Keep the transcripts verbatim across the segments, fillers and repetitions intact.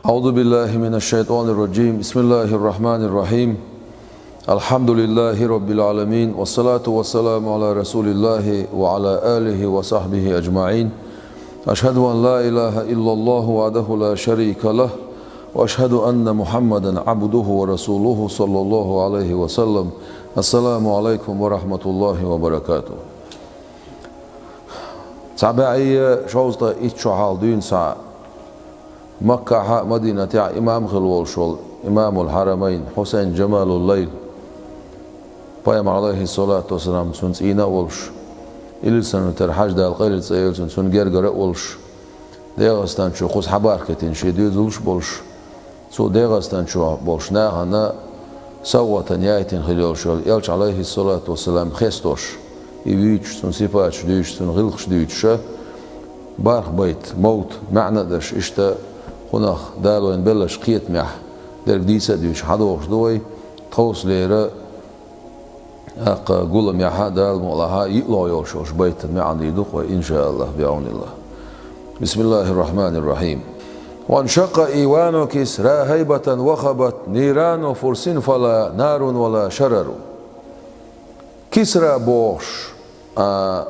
أعوذ بالله من الشيطان الرجيم. بسم الله الرحمن الرحيم. الحمد لله رب العالمين، والصلاة والسلام على رسول الله وعلى آله وصحبه أجمعين. أشهد أن لا إله إلا الله وحده لا شريك له، وأشهد أن محمدا عبده ورسوله صلى الله عليه وسلم. السلام عليكم ورحمة الله وبركاته. Цхьа бӀе шовзткъе итт шо хьалха дуьйна схьа Маккахьа, Мадинатехьа имам хилла волуш волу имамул Хьарамайн Хьусайн Джамалул Лайл, Пайхамар, алейхиссалату вассалам, цуьнан цӀийнан а волуш, Илисанатара Хьаждал къайле цӀе йолчун цуьнан гергара а волуш, ДегӀастан чу кхуза хьабархӀийтина шен доьзалш а болуш, цо ДегӀастан чохь болуш нахана совгӀатана яйтина хилла йолуш йолу элча, алейхиссалату вассалам, хестош, и вуьйцуш, цуьнан сипаташ дуьйцуш, цуьнан гӀиллакхаш дуьйцуша, бархӀ байт, мовт, маьӀна а деш, иштта кхунах Дала вайна беллачу кхетамехь дерг дийца а дуьйцуш хьадогӀуш ду вай, тховсалера, тӀаккха гуламехьа, Дала мукъалахь, йиълагӀа йолуш йолуш байтан маьӀна дийр ду-кх вай, иншааллахӀ, биӀавниллахӀ. بسم الله الرحمن الرحيم. وانشق إيوان كسرى هيبة وخبت نيران فرس فلا نار ولا شرر. Кисра бохуш, а,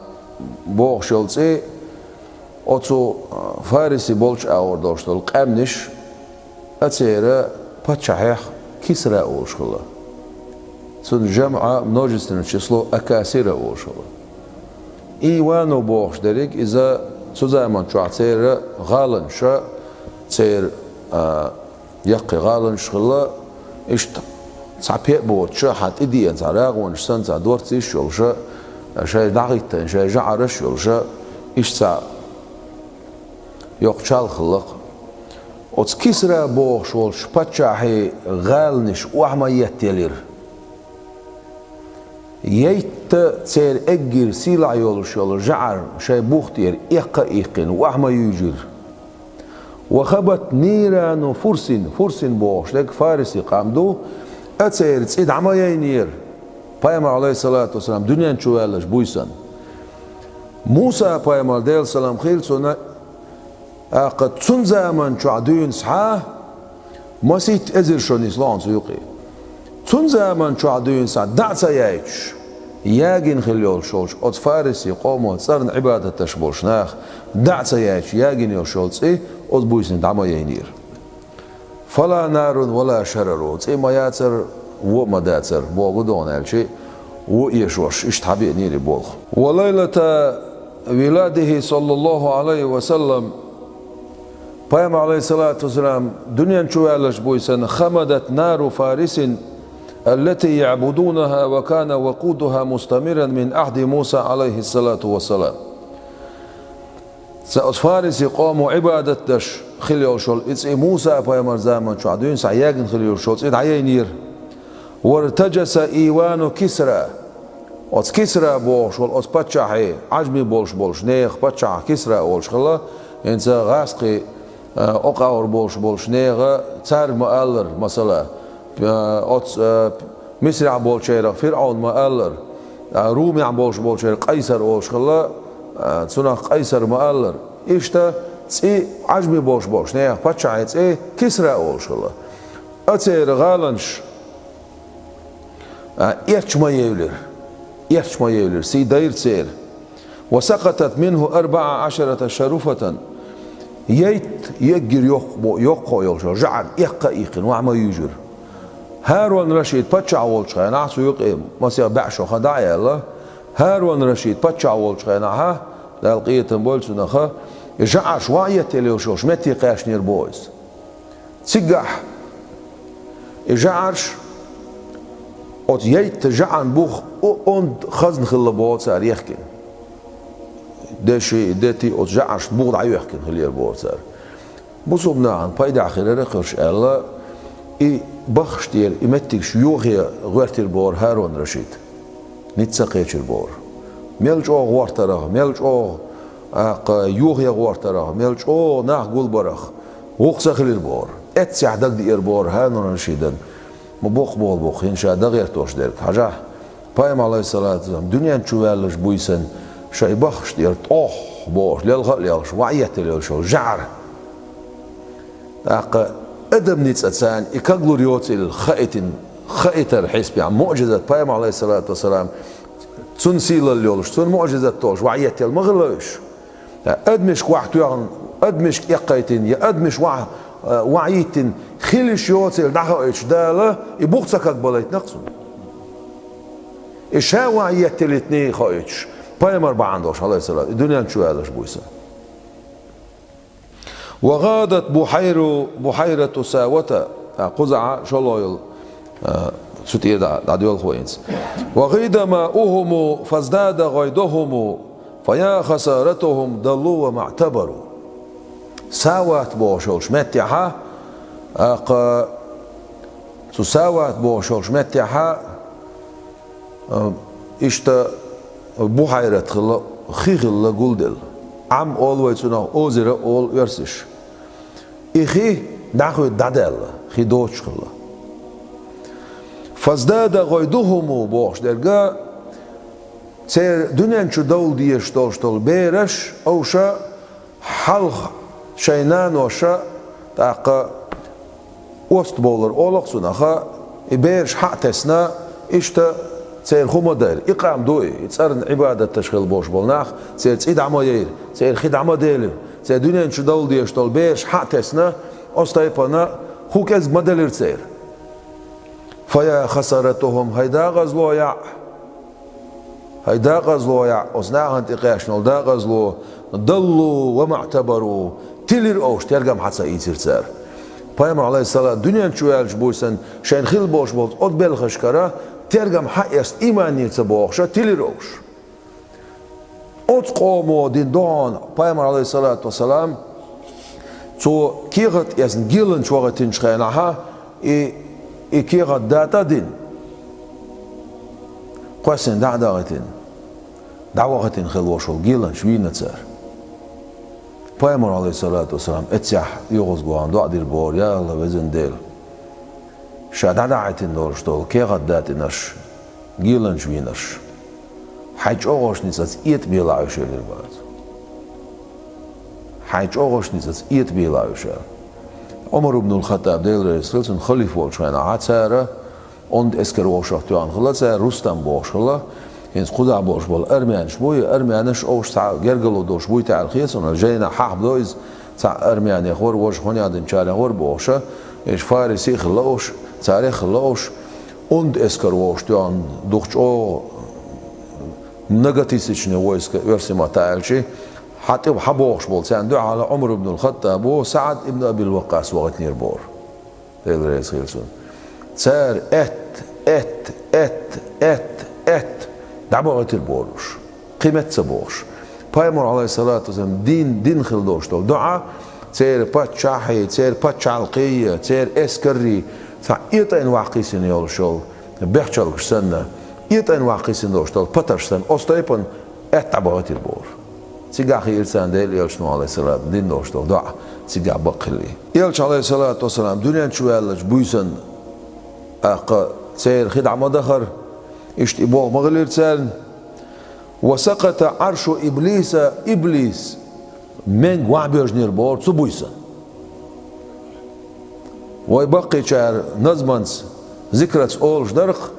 бохуш йолу цӀе, оцу, а, фариси болчу агӀор долуш долу къаьмнаш, а, церан паччахьех Кисра олуш хилла. Цуьнан жамӀа, множественное число, Акасира олуш хилла. Ивану бохуш дерриг иза цу заман чохь церан гӀаланаш, церан, а, яккхий гӀаланаш хилла, иштта цхьа пхи а боцуша, хьан тӀедеана цхьа рагӀонаш санна, цхьа дорцаш йолуша, шайн дӀахӀиттина, шайн жӀараш йолуша, иштта цхьа йоккха чалха хилла-кх. Оцу Кисра бохуш волчу паччахьан гӀаланаш охьа ма еттаелира. Яйтта церан эггара сийлахь йолуш йолу жӀар шайн бух тӀера эккха а иккхина, охьа ма юьйжира. Ва хабат нирану фурсин, фурсин бохуш дерг фариси къам ду, а церан цӀе дӀа ма яйнера, Пайхамар, алейхиссалату вассалам, дуьнен чу ваьллачу буьйсанна. Муса-пайхамар, Делан салам хила цунна, тӀаккха цуьнан заман чохь дуьйна схьа, масийтта эзар шо нисло хьуна цу юкъе. Цуьнан заман чохь дуьйна схьа дӀа а ца яйтуш, ягийна хилла йолуш йолчу оцу фариси къомо цӀарна Ӏибадат деш болуш нах дӀа а ца яйтуш, ягийна йолуш йолу цӀе оцу буьйсанна дӀа ма яйнера. Фала нарун вала шарару. ЦӀе ма яцара, вон а ма дацара, боху догӀна аьлча, вон эшош, иштта хьабеънера и болх. Ва лайлата виладихи, саллаллаху алейхи ва саллам, Пайхамар, алейхиссалату вассалам, дуьнен чу ваьллачу буьйсанна хамадат нару фарисин, аллати яъбудунаха ва кана вакъудуха мустамиран мин ахди Муса, алейхиссалату вассалам. Цу оцу фариси къомо Ӏибадат деш хилла йолуш йолу и цӀе Муса-пайхамар заман чохь дуьйна схьа ягийна хилла йолуш йолу цӀе дӀаяйнера. Вартаджаса ивану Кисра. Оцу Кисра бохуш волу оцу паччахье, Ӏажми болуш болуш нехан паччахь Кисра олуш хилла, хӀинца гӀазкхий, а, окъагӀор болуш болуш нехан цара ма-аллара, масала, а, оцу, а, Мисрехь болчерах ФирӀавн ма-аллара, а, Румехь болуш болчерах Къайсар олуш хилла, а, цунах Къайсар ма-аллара. Иштта цӀе Ӏажми болуш болуш нехан паччахье цӀе Кисра олуш хилла. А церан гӀаланаш, а, эрча ма евлира. Эрча ма евлира. Сий дайра церан. Ва сакъатат минху арбаа ашарата шаруфатан. Яйтта еггара йоккха бо-, йоккхо йолуш йолу жӀар эккха а иккхина, охьа ма юьйжира. ХӀарун Рашид паччахь волчу хенахь, цу юкъе масех бӀе шо хан дӀа а яьлла, ХӀарун Рашид паччахь волчу хенахьа, Дала къинхетам бойла цунах, и жӀарш охьа а еттаелла йолуш йолуш метте кхаьчнера боху иза. Цигахь и жӀарш оцу яйтта жӀарна бух о-, онда хазна хилла боху цара ехкина. Деши, дети оцу жӀаршна бух дӀайоьхкина хилира боху цара. Бусулба нахана пайдехь хилира кхуьш аьлла, и баххаш тӀера и меттигаш йохе гӀоьртира бохура ХӀарун Рашид. Ницца кхечира бохура. Мел чӀогӀа гӀортарах, мел чӀогӀа, тӀаккха, йохе гӀортарах, мел чӀогӀа нах гулбарах, гӀуллакх ца хилира бохура. Эццехь дагадеара бохура ХӀарун Рашидан, ма боккха болу бу-кх хӀинца ша дан гӀертош дерг. Хьажахь, Пайхамар, алейхиссалату вассалам, дуьнен чу ваьллачу буьйсанна шайн баххаш тӀера тӀох бохуш, лелха а лелхаш, охьа а еттаелла йолуш йолу жӀар. ТӀаккха Адам ницкъаца и каглур йоцийла хаийтина, хаийтар хьисапехь муӀжизат, пайхамар, алейхиссалату вассалам, цунна сийлалла йолуш, цунна муӀжизат долуш ваьӀ еттелла ма хилла уьш. Адамашка ваьӀ тоьхна, адамашка эккхийтина, я адамашка ваьӀ, э, ваьӀ йиттина хила йиш йоцийла дӀахоуьйтуш Дала и бух ца кагбалийтина-кх цунна. И ша ваьӀ етталийтиний хоуьйтуш, пайхамар бахьана долуш, алейхиссалату, и дуьнен чу ваьлларш буьйсанна. وغادت بحير، بحيرة ساوة. А, кхузахь шолгӀа йолу, а, цу тӀера дӀа-, дӀадоьлху вай хӀинца. وغيض ماؤهم فازداد غيظهم فيا خسارتهم ضلوا وما اعتبروا. Сават бохуш йолчу меттехьа, а, кха, цу Сават бохуш йолчу меттехьа, а, иштта бухьайрат хилла, хи хилла гулделла. Ӏам олу вай цунах, озеро олу оьрсаша. И хи дӀахоьттина дӀадаьлла, хи доцуш хилла. فازداد غيظهم бохуш дерг, церан дуьнен чу довла дезаш долуш долу бераш, овша, хьалха шайн наноша, тӀаккха ост бовлар олу-кх цунах, и бераш хьа а тесна, иштта церан хӀума дайра. И къам ду и, и цӀарна Ӏибадаташ хила болуш болу нах, церан цӀий дӀа ма яйра, церан хи дӀа ма делира, церан дуьнен чу довла дезаш долу бераш хьа а тесна, оцу тайпана хӀу кӀезиг ма делира церан. فيا خسارتهم, хӀай декъазло яӀ! ХӀай декъазло яӀ, оцу нахана тӀекхаьчна волу декъазло, ضلوا وما اعتبروا, тилира овша, тергам хьа ца ийцира цара. Пайхамар, алейхиссалам, дуьнен чу ваьллачу буьйсанна шайна хила болуш болчу оцу белхашкара тергам хьа а эцна, иймане ца бохуша, тилира овша. Оцу къомо дина догӀу пайхамар, алейхиссалату вассалам, цо кехат эцна геланча вахийтинчу хенахьа, и, и кехат датӀа а дина, кхоьссина дӀа а дахийтина, дӀавахийтина хила волуш волу геланча вийна цара. Пайхамар, алейхиссалату вассалам, эццехь оьгӀазгахь доӀа дира бохура: «Я АллахӀ, везан Дела, ша дӀадахьийтина долуш долу кехат датӀинарш, геланча вийнарш, хьайн чӀогӀашницаца этӀабелахь уьш», — элира боху. «Хьайн чӀогӀашницаца этӀабелахь уьш», — аьлла. Ӏумар ибн аль-Хаттаб, Дела реза хила цунна, халифа волчу хенахь, цара онда эскар вовшах тоьхна хилла, цара Рустам бохуш хилла. ХӀинца кхузахь болуш болу армянаш бу, и армянаш овш цхьа гергарло долуш буй тӀаьхьа хецунна, жайна хьахба до иза, цхьа армянех вара, важа хӀун яздинчарех вара бохуша, иша фариси а хилла овш, царех а хилла овш, онда эскар вовшах тоьхна дукха чӀогӀа многотысячное войско, оьрсийн маттахь аьлча, хьан тӀе хьан бохуш болу царна дуьхьал Ӏумар ибн аль-Хаттабо СаӀд ибн Абил Ваккъас вахийтинера бохура. Дела реза хила цунна. Цара аьтта, аьтта, аьтта, аьтта, аьтта дӀабахийтира бохура уьш, кхин метта ца бохуш. Пайхамар, алейхиссалату вассалам, дин, дин хила долуш долу доӀа, церан паччахьий, церан пачхьалкхий, церан эскаррий, цхьа этӀайна ваккхийсина йолуш йолу бехчалгаш санна, этӀайна ваккхийсина долуш долу патарш санна, оцу тайпана аьтта дӀабахийтира бохура. Цигахь хиира царна Делан элчано, алейхиссалату, дина долуш долу доӀа, цигахь бакъ хилла. Элча, алейхиссалату вассалам, дуьнен чу ваьллачу буьйсанна, тӀаккха церан хи дӀа ма дахара, иштта и болх ма хилира царна. وسقط عرش إبليس, иблис менга ваьӀ боьжнера бохура цу буьйсанна. Вай баккхийчара назманца, зикраца олуш дара-кх: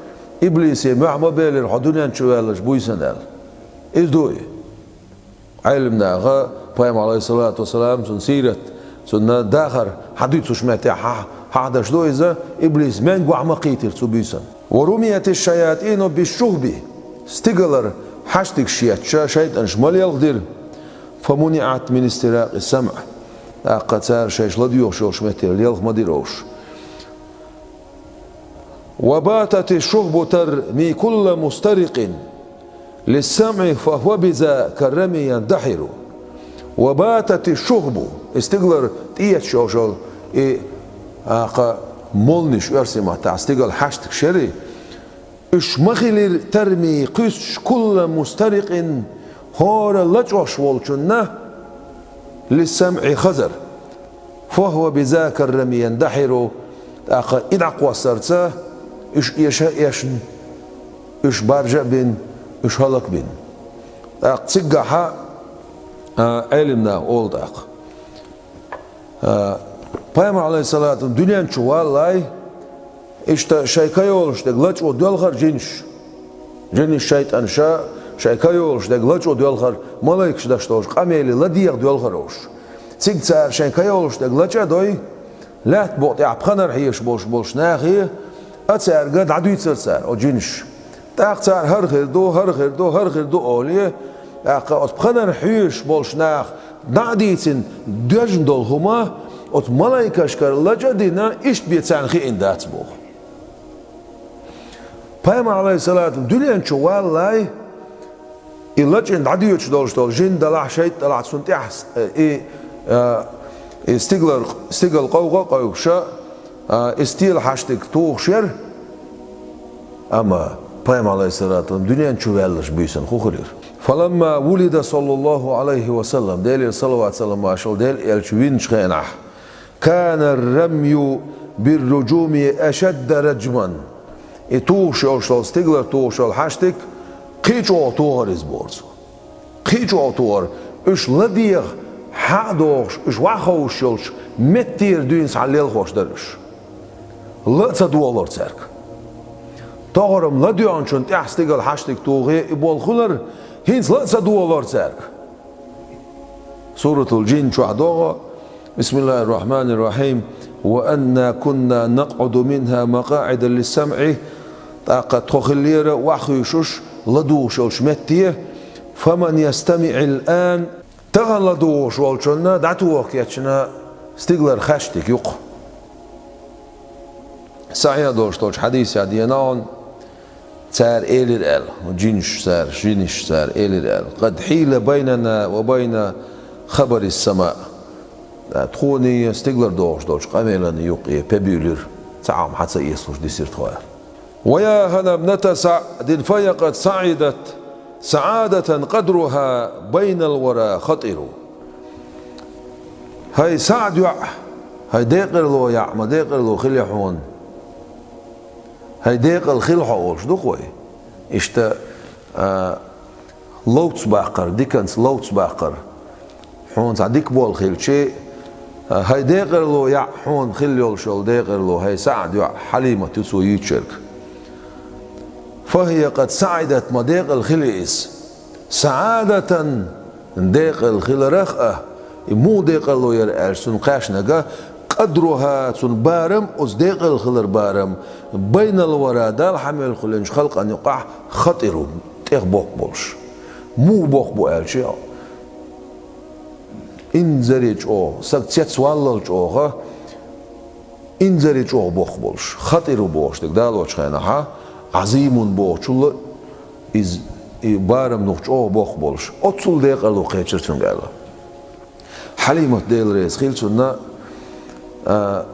«Иблисе мохь ма белира хьо дуьнен чу ваьллачу буьйсанна», — аьлла. Иза ду и. Ӏелам наха пайхамар, алейхиссалату вассалам, цуьнан сират, цуьнан дахар хьан дуьйцуш метте хьа-, хьахдаш ду иза, иблис менга ваьӀ ма кхийтира цу буьйсанна. ورميت الشياطين بالشهب, стигалара хьаштигаш етташ шайтӀанаш ма лелхадира. فمنعت من استراق السمع, тӀаккха цара шайша ладоьгӀуш йолуш меттера лелха ма дира овш. وباتت الشهب ترمي كل مسترق للسمع فهو بذاك الرمي يندحر. وباتت الشهب, и стигалара тӀеетташ йолуш йолу и, тӀаккха, молниш, оьрсийн маттахь стигала хьаштигаш яра, уьш ма хилира ترمي, кхуьссуш, كل مسترق, хӀора лачкъош волчунна, للسمع, хазар. فهو بذاك الرمي يندحر, тӀаккха и дӀакхоссарца уьш эша а эшна, уьш баржа а бина, уьш хӀаллак а бина. ТӀаккха циггахьа, а, Ӏелам наха олу тӀаккха. А, Пайхамар, Ӏалайхиссалату, дуьнен чу валлалц, иштта шайн кайолаш дерг лачкъо доьлхар жинаш. Жинаш, шайтӀанаш шайн кайолаш дерг лачкъо доьлхар, малайкаш деш долча къамеле ладегӀа доьлхар уж. Цига цара шайн кайолаш дерг лачкъа а дой, лаьтта букъа тӀехь пхенар хьоьжуш болуш болчу нахе а цаьрга дӀадуьйцура цара, оцу жинаш. ТӀаккха цара хӀара хир ду, хӀара хир ду, хӀара хир ду олий, тӀаккха оцу пхенар хьоьжуш болчу наха дӀа а дийцина доьжна долу хӀума, оцу малайкашкара лачкъа а дина, иштта бен царна хиъна дац боху. Пайхамар, Ӏалайхиссалату, дуьнен чу валлалц, и лачкъийна дӀадоьдуш долуш долу жин далахь, шайтӀа далахь, цунна тӀехь, э, и, э, и стигалара, стигала къовгӀа а къовгӀуш, э, и стелан хьаштиг тухуш яра. Амма Пайхамар, Ӏалайхиссалату, дуьнен чу ваьлларш буьйсанна хӀун хир яра? فلما ولد صلى الله عليه وسلم, Делера салават-салам хуьлда Делан элча винчу хенахь, كان الرمي بالرجوم أشد رجما. И тухуш йолуш долу, стигалара тухуш йолу хьаштиг кхин а чӀогӀа тухура иза, боху цо. Кхин а чӀогӀа тухура. Уьш ладегӀа хьа а дохуш, уьш ваха ховшуш йолчу меттера дуьйна схьа лелхош дара уьш. Ла а ца догӀура цаьрга. Тохара-м ладоьгӀначунна тӀехь стигала хьаштиг тухий, и болх хуьлура, хӀинца ла а ца догӀура цаьрга. Суратул-Джин чохь догӀу: بسم الله الرحمن الرحيم. وأنا كنا نقعد منها مقاعد للسمع. ТӀаккха тхо хиллера охьахуьйшуш ладугӀуш йолчу метте, فمن يستمع الآن. Тахана ладугӀуш волчунна дӀатоха кечйина стигалара хьаштиг юкъа. Сахьихь долуш долчу хьадисехь деана хьуна, цара элира аьлла, жинаш цара, жинаш цара элира аьлла: قد حيل بيننا وبين خبر السماء. Тхуний стигалара догӀуш долчу къамелан юкъе пе буьйлира, цхьа а хӀума хьа ца эцалуш дисира тхо, аьлла. ويا هلا ابنة سعد فهي قد سعدت سعادة قدرها بين الورى خطر. ХӀай СаӀд йоӀ, хӀай декъарло йоӀ, ма декъарло хилла хьуна. ХӀай декъала хила хьо олуш ду-кх вай. Иштта, а, ловца баккхар, диканца ловца баккхар. Хьуна цхьа дика болу хилча, хӀай декъарло йоӀ, хьуна хилла йолуш йолу декъарло, хӀай СаӀд йоӀ, Хьалимат ю цо юьйцург. فهي قد سعدت, ма декъала хили иза. سعادة, декъала хиларах а, и муха декъарло яра аьлча, цунна кхаьчнарг, قدرها, цунна барам, оцу декъала хилар барам, بين الورى, Далла хьамел хуьлинчу халкъана юкъахь خطر, тӀех боккха болуш. Муха боккха бу аьлча, инзаре чӀогӀа, саг цецваллал чӀогӀа, инзаре чӀогӀа боккха болуш. خطر бохуш дерг далочу хенахьа, عظيم бохучул а иза, и барам нух чӀогӀа боккха болуш. Оццул декъарло кхечира цуьнга аьлла. Хьалимат, Дела реза хила цунна, а,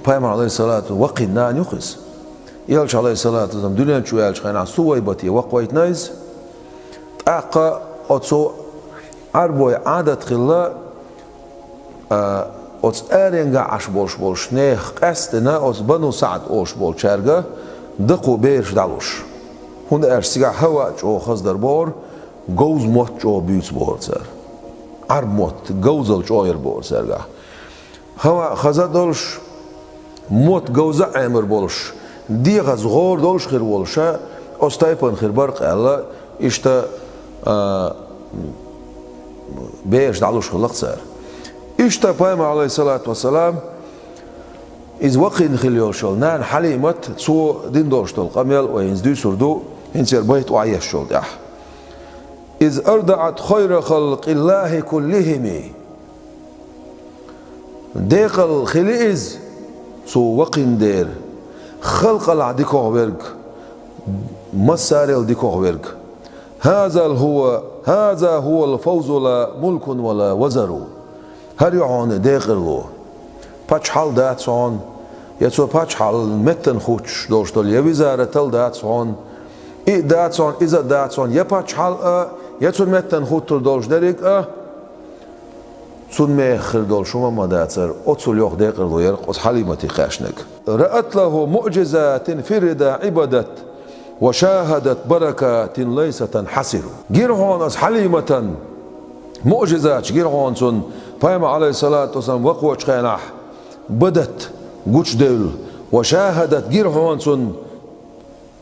Пайхамар, Ӏалайхиссалату, вакхийна нана ю-кх иза. Элча, Ӏалайхиссалату вассалам, дуьнен чу ваьллачу хенахь сувайбате вакхавайтина иза. ТӀаккха оцу Ӏарбойн Ӏадат хилла, а, оцу аренгахь Ӏаш болуш болчу нехан къаьсттина оцу Бану СаӀд олуш болчаьрга дакхо бераш дӀалуш. ХӀунда аьлча цигахь хӀаваъ чӀогӀа хаза дара бохура, говза мотт чӀогӀа буьйцу бохура цара. Ӏарбойн мотт говзалла чӀогӀа яра бохура цаьргахь. ХӀаваъ хаза а долуш, мотт говза а Ӏемар болуш, дегӀаза гӀора долуш хир волуша, оцу тайпана хир бара-кх аьлла, иштта, а, бераш дӀалуш хилла-кх цара. Иштта Пайхамар, Ӏалайхиссалату вассалам, иза вакхийна хилла йолуш йолу нана Хьалимат, цо дина долуш долу къамел вай хӀинца дуьйцур ду, хӀинца яра байт охьаэцчул тӀаьхьа. إذ أرضعت خير خلق الله كلهم. Декъала хили иза, цо вакхийна дера, халкъалахь дикогӀа верг, массарел дикогӀа верг. هذا هو، هذا هو الفوز لا ملك ولا وزر. ХӀара ю хьуна декъарло. Паччахьалла дац хьуна, я цу паччахьаллин меттана хӀуттуш долуш долу, я визаратал дац хьуна, и а дац хьуна, иза а дац хьуна, я паччахьалла а, я цу меттана хӀуттур долуш дерриг а, цунна меха хир долуш хӀума а ма дацара, оццул йоккха декъарло яра-кх оцу Хьалимате кхаьчнарг. رأت له معجزات في الرضاع بدت وشاهدت بركات ليس تنحصر. Гира хьуна оцу Хьалиматан муӀжизаташ, гира хьуна цунна, Пайхамар, Ӏалайхиссалату вассалам, вакхочу хенахь, بدت гучудевлла, وشاهدت гира хьона цунна,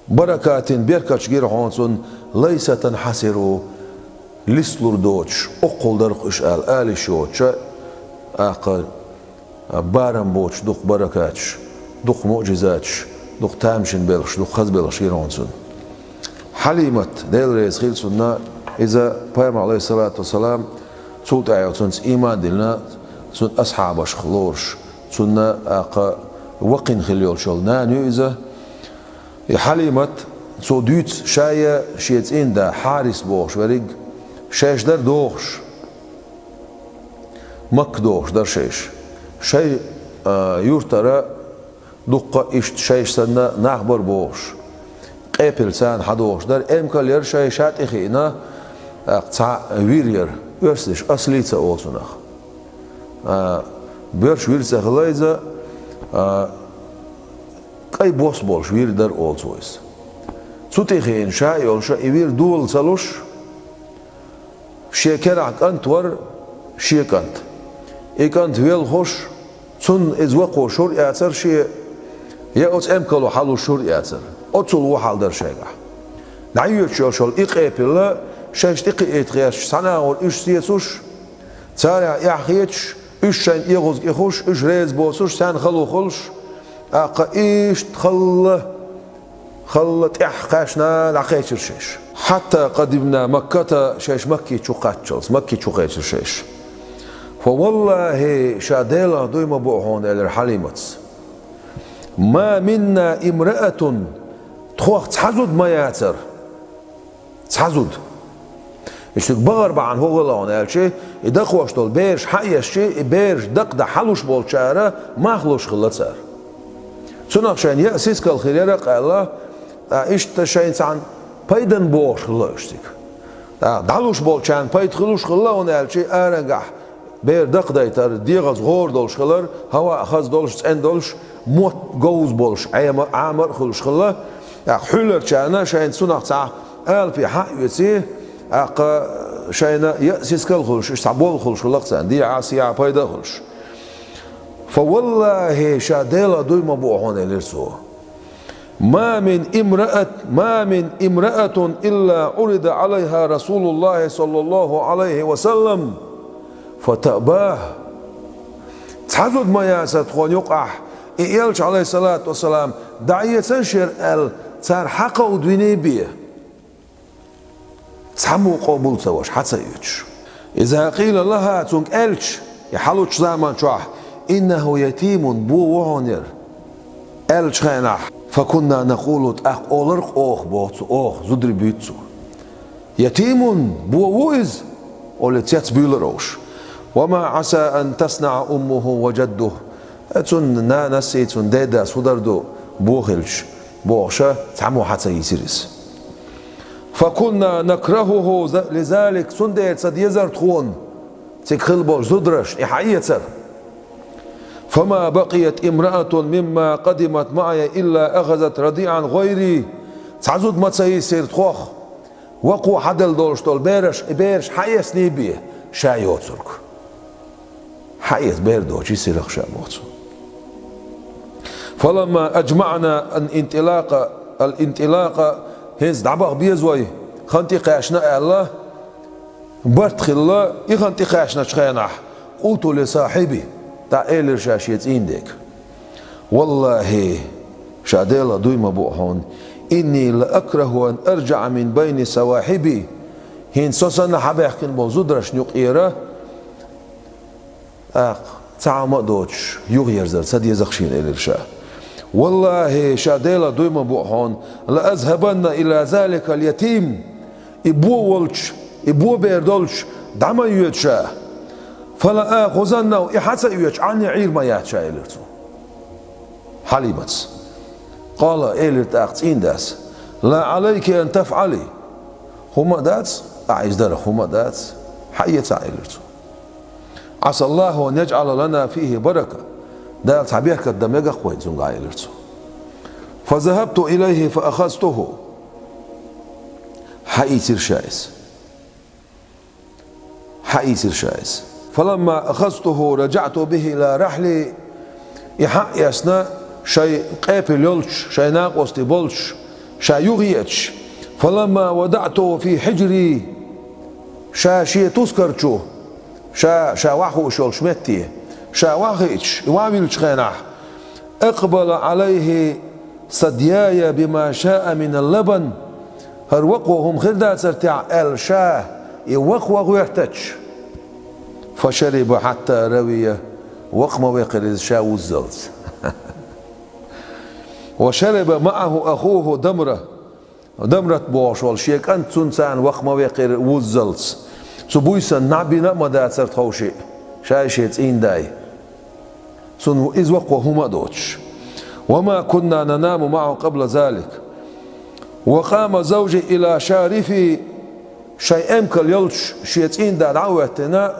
بركات беркаташ гира хьона цунна, ليس تنحصر лислур доцуш, оккхул дарх уьш аьлла, ала йиш йоцуша, тӀаккха барам боцуш дукха баракаташ, дукха муӀжизаташ, дукха тамашийна белхаш, дукха хаза белхаш гира хьона цунна. Хьалимат, Дела реза хила цунна, иза Пайхамар, عليه الصلاة والسلام, цул тӀаьхьа цунца ийман диллина, цуьнан асхьабашка лоруш, цунна тӀаккха вакхина хила йолчул нана ю иза. И Хьалимат, цо дуьйцу, ша я шен цӀийнда Хьарис бохуш верриг, шайша дара дохуш, Макка дохуш дара шайша. Шайн, а, юьртара дуккха иштта шайша санна нах бара бохуш, къепилла царна хьадохуш дара. Эмкал яра шайша тӀе хиъна, тӀаккха цхьа вир яра, оьрсаша ослица олу цунах. А, боьрша вир ца хилла иза, а, кӀайн бос болуш вир дара олу цо иза. Цу тӀе хиъна ша а йолуша, и вир дола ца луш, шен керахь кӀант вара, шен кӀант. И кӀант велхуш, цунна иза вакхо шура эцара шен, я оцу эмкало хьалуш шура эцара. Оцул вон хьал дара шайгахь. ДӀайоьдуш йолуш йолу и къепилла шайша тӀекхиийта гӀерташ, цхьа нахур уьш сецуш, царах эхь хеташ, уьш шайна эгӀаза кӀехуш, уьш реза боцуш, царна хало хуьлуш, тӀаккха иштта халла, халла тӀаьхьа кхаьчна дӀакхечира шайша. حتى قدمنا مكة, шайша Макки чу кхаччалц, Макки чу кхечира шайша. فوالله, ша Делах дуй ма буъу хьуна, элира Хьалиматс. ما منا امرأة, тхох цхьа зуда ма яцара. Цхьа зуда. Иштта бахара бахьана хӀун хилла хьуна аьлча, и дакхош долу бераш хьаэцча, и бераш дакха дан хьалуш болчара мах луш хилла цара. Цунах шайна яа сискал хир яра а кхаьлла, ткъа иштта шайна цхьаьна пайдана бохуш хилла уьш цига. ТӀаккха дӀалуш болчарна пайда хуьлуш хилла хьуна аьлча, арангахь бер дакхадайтар, дегӀаца гӀора долуш хилар, хӀаваъ хаза долуш, цӀена долуш, мотт говза болуш, Ӏема-, Ӏамар а хуьлуш хилла. ТӀаккха хьуьлларчарна шайна цунах цхьа алапе хьа а оьций, тӀаккха шайна яа сискал а хуьлуш, иштта цхьа болх хуьлуш хилла-кх царна, дехьа-сехьа пайда а хуьлуш. فوالله, ша Делах дуй ма буъу хьуна, элира цо. ما من امرأة، ما من امرأة إلا عرض عليها رسول الله صلى الله عليه وسلم فتأباه. Цхьа зуда ма яцара тхуна юкъахь, и элча, عليه الصلاة والسلام, дӀаэцара шера аьлла, цара хьакховдийний бен. Цхьаммо къобал ца веш, хьа ца оьцуш. إذا قيل لها, цуьнга аьлча, и хьалучу заман чохь, إنه يتيم, бо ву хьуна хӀара, аьллачу хенахь, فكنا نقول, тӀаккха олура-кх оха, боху цо, оха, зударий буьйцу цо. يتيم, бо ву иза? Олий цецбуьйлура уьш. وما عسى أن تصنع أمه وجده. Э, цуьнан нанас а, цуьнан дедас хӀун дар ду, бо хилча, бохуша, цхьаммо хьа ца йийцира иза. فكنا نكرهه لذلك, цундела ца дезара тхуна, цига хилла болчу зударшна и хьаэцар. فما بقيت امرأة مما قدمت معي إلا أخذت رضيعا غيري. Цхьа зуда ма ца йийцира тхох, вакхо хьаделла долуш долу бераш, и бераш хьаэцний бен, ша йоцург. Хьаэца бер доций сирах ша, боху цо. فلما أجمعنا الانطلاق، الانطلاق, хӀинца дӀабаха беза вай, хан тӀекхаьчна аьлла, барт хилла, и хан тӀекхаьчначу хенахь, قلت لصاحبي, тӀаккха элира ша шен цӀийнан дега. والله, ша Делах дуй ма буъу хьуна, إني لأكره أن أرجع من بين صواحبي, хӀинца со санна хьабаьхкина болу зударшна юкъера, тӀаккха цхьа хӀума а доцуш, юхаерзар ца деза-кх шена, элира ша. والله, ша Делах дуй ма буъу хьуна, لأذهبن إلى ذلك اليتيم, и бо волчу, и бо бер долчу дӀа ма йоьду ша. فلآخذنه, и хьа ца оьцуш, Ӏанне Ӏийр ма яц ша, элира цо. Хьалиматс. قال, элира тӀаккха цӀийндас: لا عليك أن تفعلي. ХӀума а дац, ахь иза дарах хӀума а дац, хьаэцахь, элира цо. عسى الله أن يجعل لنا فيه بركة. Дала цхьа беркат дан мегар-кх вайна цуьнгахь, элира цо. فذهبت إليه فأخذته. Хьаийцира ша иза. Хьаийцира ша иза. فلما أخذته رجعت به إلى رحلي. И хьаэцна шайн къепила йолчу, шайн накъостий болчу, ша юхаеъча, فلما وضعته في حجري, ша шен тускар чу, ша, ша вахуш йолчу метте, ша вахийташ, и вавиллачу хенахь, أقبل علي ثدياي بما شاء من اللبن, хӀара вакхо хӀума хир дацара техьа аьлла ша, и вакхо гӀоьртича, فشرب حتى روي, вакха ма векхира иза ша вуззалц. وشرب معه أخوه ضمرة, Дамрат бохуш волу шен кӀант цунна царна вакха ма векхира вуззалц. Цу буьйсанна набина а ма дацара тховшиъ, шай шен цӀийндай. Цунна иза вакхо хӀума а доцуш. وما كنا ننام معه قبل ذلك. وقام زوجي إلى شارفي, шайн эмкал йолчу шен цӀийнда дӀа а хӀоьттина,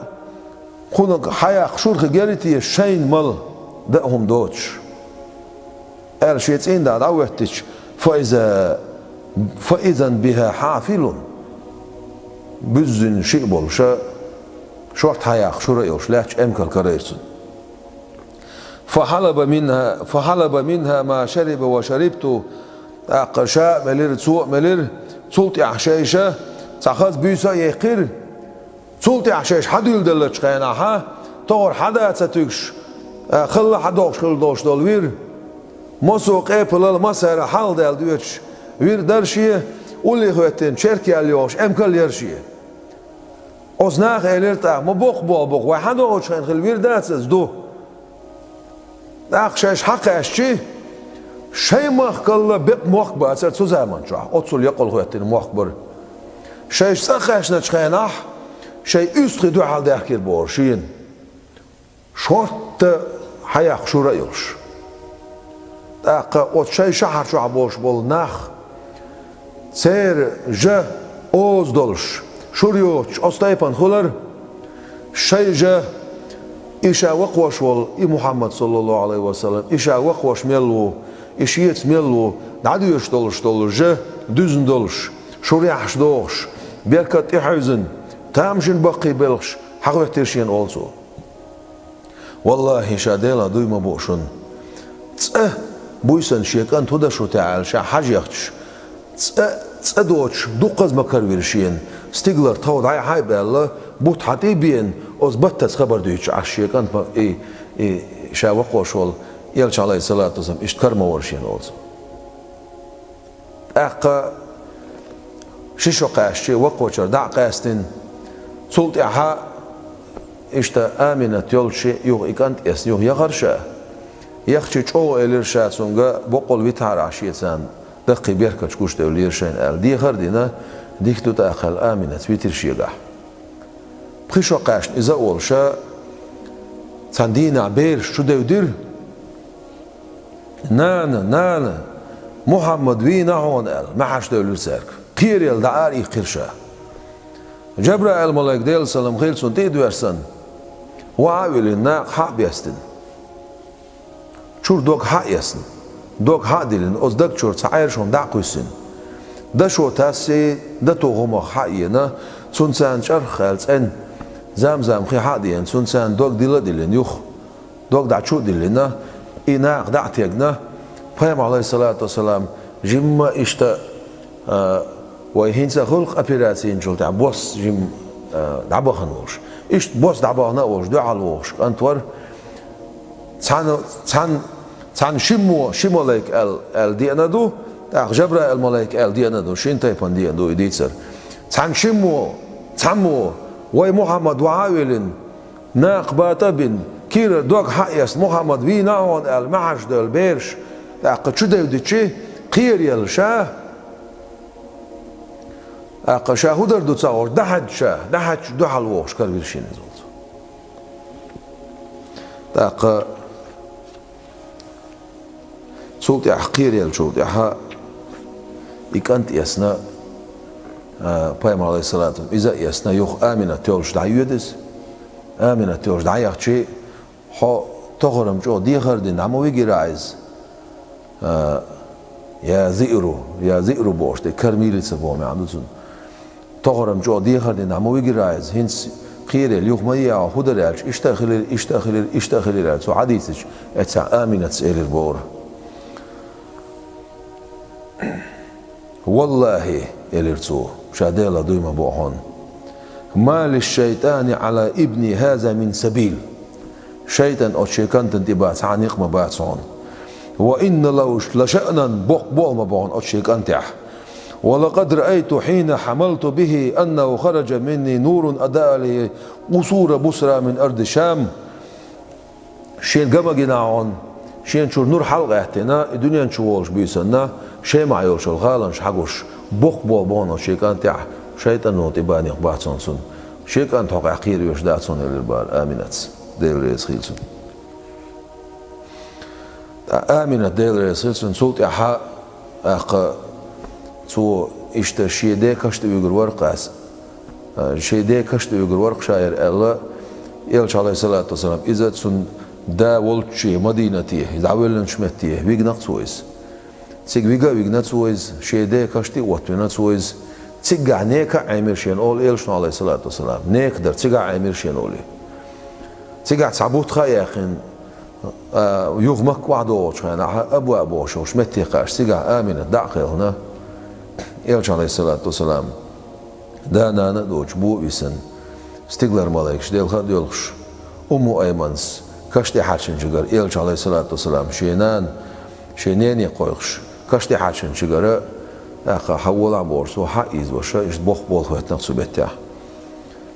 кхунах хьаяккха шура хир яра те шайна мала дан а хӀума доцуш, аьлла шен цӀийнда дӀа а хӀоьттича, فإذا, فإذا بها حافل, буьззина шиъ болуш, шорта хьаяккха шура а йолуш лаьтташ эмкал карийра цунна. فحلب منها، فحلب منها ما شرب وشربت, тӀаккха ша а мелира, цо а мелира, цул тӀаьхьа шайша цхьа хаза буьйса а яьккхира. Цул тӀаьхьа шайша хьадуьйладеллачу хенахь, тохара хьада а ца туьгуш, а, халла хьадогӀуш хила долуш долу вир, массо а къепалалла, массара хьалха даьлла доьцуш вир дара шен, уллехь хӀоьттина черкъял йогӀуш эмкал яра шен. Оцу наха элира тӀаккха: «Ма боккха болх бу, вай хьадогӀучу хенахь хилла вир дац иза, ду?» ТӀаккха шайша хьакхаьччи, шайн махкалла бекъа мохк бацара цу заман чохь, оццул якъал хӀоьттина мохк бара. Шайша цӀа а кхаьчначу хенахь, шайн уьстагӀий дуьхьал даьхкира бохура шена, шортта хьаяккха шура а йолуш. ТӀаккха оцу шайн шахьар чохь болуш болу нах, церан жа оза долуш, шура йоцуш, оцу тайпана хуьлура. Шайн жа, и ша вакхош волу, и Мухьаммад, саллаллаху Ӏалайхи ва саллам, и ша вакхош мел ву, и шеца мел ву, дӀадоьшуш долуш долу жа дуьзна долуш, шурехьаш дохуш, беркат тӀехьуьйзина, тамашийна баккхий белхаш хьахӀоьттира шена, олу цо. Валлахьи, ша Делан дуй ма буу шуна. ЦӀа буьйсанна шен кӀант хӀун дан шу техьа аьлла, ша хьажа яхчаш, цӀа, цӀа доцуш дуккхаза ма каравира шена, стигалара тхов дӀаяхьа а баьлла, бутт хьан тӀе а беана, оцу баттаца хабар дуьйцуш Ӏаш шен кӀант ма, и, и, ша вакхош волу Элча, Ӏалайхиссалату вассалам, иштта кара ма вара шена, олу цо. ТӀаккха ши шо кхаьччи, вакхочара дӀа а къаьстина, цул тӀаьхьа иштта Аминат йолчу юха и кӀант эцна юха яхара ша. Яхчи чӀогӀа элира ша цуьнга, боккъал витахьара шен царна, даккхий беркаташ гуш девллера шайна аьлла. Дехар а дина, дика ду тӀаккха аьлла, Аминат витира шегахь. Пхи шо кхаьчна иза а волуш, цхьана дийнахь бераш чу девдира. «Нана, нана, Мухьаммад вийна хьуна», — аьлла, маьхьарш девлира цаьрга. Кхеръелла дӀа ара иккхира ша. Джабраил-малайк, Делан салам хила цунна, тӀе а доьссина, ваха а виллина, накха хьа а бестина. Чуьра дог хьа а эцна, дог хьа а диллина, оцу даг чуьра цхьа Ӏераш хӀума дӀа а кхуьссина. Дашо тассий, дато хӀумах хьа а йина, цунна царна чӀарх а хаьлла цӀена, зам-зам хи хьа а деана, цунна царна дог дилла а диллина юха. Дог дӀа чу а диллина, и накха дӀа а тегна, Пайхамар, Ӏалайхиссалату вассалам, жимма иштта, а, вай хӀинца а хуьлу-кх операци йинчул тӀаьхьа бос жимма, а, дӀабахана волуш. Иштта бос дӀабахана а волуш, дуьхьал вогӀуш кӀант вара. Цхьана, цхьана, цхьана шиммо, ши малайк аьлла, аьлла деана ду, тӀаккха Жабраил-малайк аьлла деана ду, шина тайпана деана ду и дийцар. Цхьана шиммо, цхьаммо, вай Мухьаммад ваха а виллина, накха бата а бина, кийрара дог хьа а эцна, Мухьаммад вийна а хьуна аьлла, маьхьарш девлла бераш, тӀаккха чу девдичи, кхеръелла ша, тӀаккха ша хӀун дар ду ца хууш, дӀахьаьдда ша, дӀахьаьдча дуьхьал вогӀуш каравира шена иза, олу цо. ТӀаккха цул тӀаьхьа кхеръеллачул тӀаьхьа и кӀант эцна, а, Пайхамар, Ӏалайхиссалату вассалам, иза а эцна, юха Аминат йолуш дӀайоьду иза. Аминат йолуш дӀаяхчи, хьо тохарам чӀогӀа дехар а дина, дӀа ма вигира ахь иза. А, я зиъру, я зиъру бохуш, тӀе кара милица боху маьӀна ду цунна. Тохарам чӀогӀа дехар а дина, дӀа ма вигира ахь иза. ХӀинца Кхерийла юха ма е хьо, хӀун дара аьлча, иштта а хилира, иштта а хилира, иштта а хилира аьлла, цо хьадийцича, эццахь Аминатс элира бохура. «Валлахьи, — элира цо, — ша Делах дуй ма бо хьуна, — ма лиш-шайтӀани Ӏала ибни хьаза мин сабил. ШайтӀан оцу шен кантана тӀе бац хьан некъ ма бац хьуна. Ва инна лахӀу лашаънан, боккха болх ма бу хьуна оцу шен кӀантехь. Ва лакъад раайту хьина хьамалту бихӀи аннахӀу хараджа минни нурун адаа лихӀи къусура Бусра мин арди Шам». Шена ган ма гина хьуна, шена чуьра нур хьалакъаьттина, и дуьнен чу волуш буьйсанна, Шемахь йолчу гӀаланаш хьагуш, боккха болх бу хьуна оцу шен кӀантехь, шайтӀано тӀе бан некъ бац хьуна цунна. Шен кӀант хьокъехь кхеравеш дац хьуна, элира бара Аминатс, Дела реза хила цунна. ТӀаккха Аминат, Дела реза хила цунна, цул тӀаьхьа, тӀаккха цо иштта шен ден каш тӀе уьгур вара-кх ас. Шен ден каш тӀе уьгур вара-кх ша хӀара аьлла, Элча, Ӏалайхиссалату вассалам, иза цуьнан да волчу Мадинате, иза дӀавоьллинчу метте, вигна-кх цо иза. Цига вига а вигна цо иза, шен ден каш тӀе а оттавина цо иза. Цигахь нека а Ӏемира шена олу Элчано, Ӏалайхиссалату вассалам. Нека дара, цигахь а Ӏемира шена олу. Цигахь цхьа бутт ха а яьккхина, а, юха Макка охьадогӀучу хенахь, Абваъ бохуш йолчу метте кхаьчча, цигахь Аминат дӀа а кхелхина, Элча, Ӏалайхиссалату вассалам, да-нана а доцуш, бо а висина, стигалара малайкаш, Делах а доьлхуш, Умму Айманс каш тӀе хьаьрчинчуьнгара, Элча, Ӏалайхиссалату вассалам, шен нана, шен нене кхойкхуш, каш тӀе хьаьрчинчуьнгара, тӀаккха хьан волахь бохуш, цо хьа а ийзош, иштта боккха болх хӀоьттина-кх цу меттехь.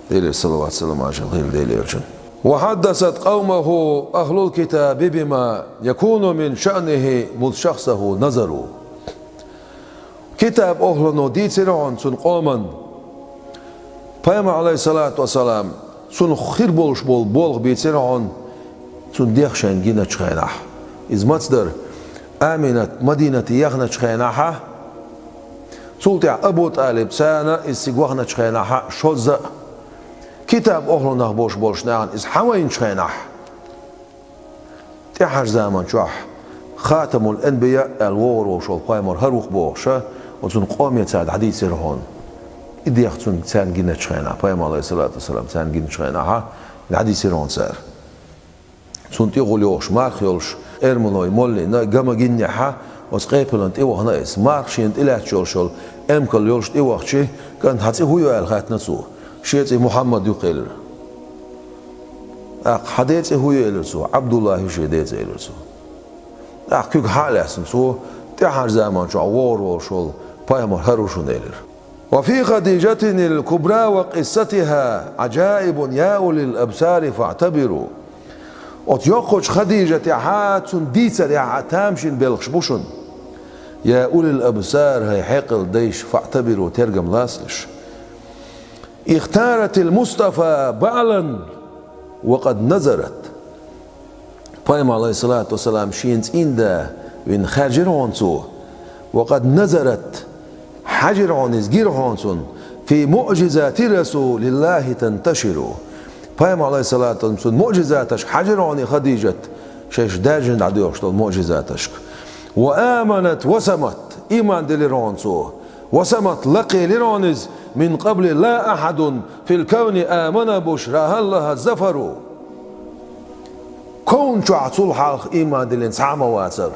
Делера салават-салам, маршалла хуьлда Делан Элчанна. «Ва хьаддасат къавмаху ахлул китаби бима якуну мин шаънихи муз шахсаху назару». Китаб охлано дийцира хьуна цуьнан къоман, Пайхамар, Ӏалайхиссалату вассалам, цунах хир болуш болу болх бийцира хьуна, цуьнан дегӀ шайна гиначу хенахь. Иза маца дара? Аминат Мадинате яхначу хенахьа, цул тӀаьхьа Абу ТӀалиб царна иза цига вахначу хенахьа, шозза а, китаб охланах болуш болчу нахана иза хьан вайначу хенахь. ТӀаьхьарчу заман чохь Хатамул Анбия аьлла вогӀур волуш волу пайхамар хӀара ву-кх бохуша, оцунна къоме цара дӀадийцира хьуна. И дегӀ цунна царна гиначу хенахь, пайхамар, Ӏалайхиссалату вассалам, царна гиначу хенахьа, дӀадийцира хьуна цара. Цунна тӀе гӀур йогӀуш марха йолуш, эрмалой моллина, ган ма гиннехьа, оцу къепалан тӀе вахана иза. Марха шена тӀелаьтташ йолуш йолу эмкал йолуш тӀе вахчи, кӀант, хьан цӀе хӀун ю аьлла хаьттина цо. Шен цӀе Мухьаммад ю-кх элира. ТӀаккха хьан ден цӀе хӀун ю элира цо, Ӏабдуллахь ю шен ден цӀе элира цо. ТӀаккха куьг хьа а лаьцна цо, тӀаьхьарчу заман чохь вогӀур волуш волу пайхамар хӀара ву шуна элира. «Ва фи Хадижатинил кубра ва къиссатиха Ӏаджаибун я улил абсари фаӀтабиру». Оцу йоккхачу Хадижатехьа, цунна дийцарехьа тамашийна белхаш бу шуна. Я улил абсар, хӀай хьекъал дайша, фаӀтабиру, тергам лацалаш. «Ихтаратил Мустафа баълан ва къад назарат». Пайхамар, Ӏалайхиссалату вассалам, шена цӀийнда вина хаьржира хьуна цо. «Ва къад назарат», хьаьжира хьуна иза, гира хьуна цунна. «Фи муӀжизати Расулиллахи танташиру». Пайхамар, Ӏалайхиссалату вассалам, цунна муӀжизаташка хьаьжира хьуна и Хадижат, шайша даьржина дӀадоьхуш долу муӀжизаташка. «Ва аманат ва самат», ийман дилира хьуна цо. «Ва самат», лакхелира хьуна иза, «мин къабли ла ахьадун фил кавни амана бушрахӀа лахӀа зафару». Ковна чохь цул хьалха ийман диллина цхьа а ма вацара.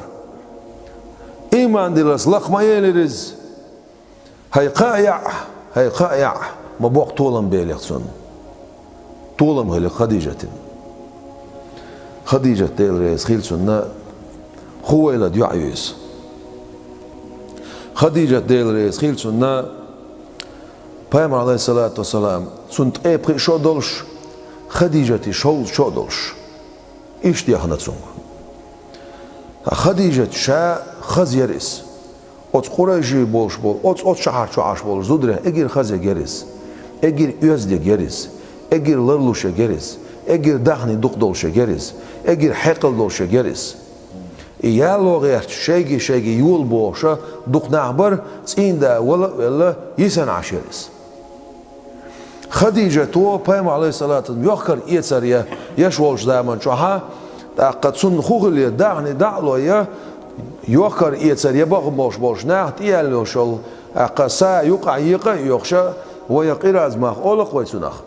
Ийман диллалц лакха ма елира иза. ХӀай кхаа яӀ, хӀай кхаа яӀ, ма боккха толам белира цунна. Толам хилира Хадижатина. Хадижат, Дела реза хила цунна, Хувайлад йоӀ ю иза. Хадижат, Дела реза хила цунна, Пайхамар, Ӏалайхиссалату вассалам, цунна ткъе пхиъ шо а долуш, Хадижате шовзткъа шо а долуш. Иштта яхна цунга. Хадижат ша хаза яра иза. Оцу къурайши болуш болу, оцу, оцу шахьар чу Ӏаш болу зударех эггара хаза яра иза. Эггара оьзда яра иза. Эггара ларлуш яра иза. Эггара даьхни дукха долуш яра иза. Эггара хьекъал долуш яра иза. И яло гӀерташ, шайги-шайги йола бохуша дукха нах бара, цӀийнда вала а велла, йисина Ӏаш яра иза. Хадижато Пайхамар, Ӏалайхиссалату вассалам, йохкар-эцар я-, еш волчу заман чохьа, тӀаккха цунна хӀун хилира, даьхни дӀа а лой, йохкар-эцар я бахам болуш болчу наха тӀеяьлла йолуш йолу, тӀаккха са юкъахь екъа а йохуша, вай къираз мах олу-кх вай цунах.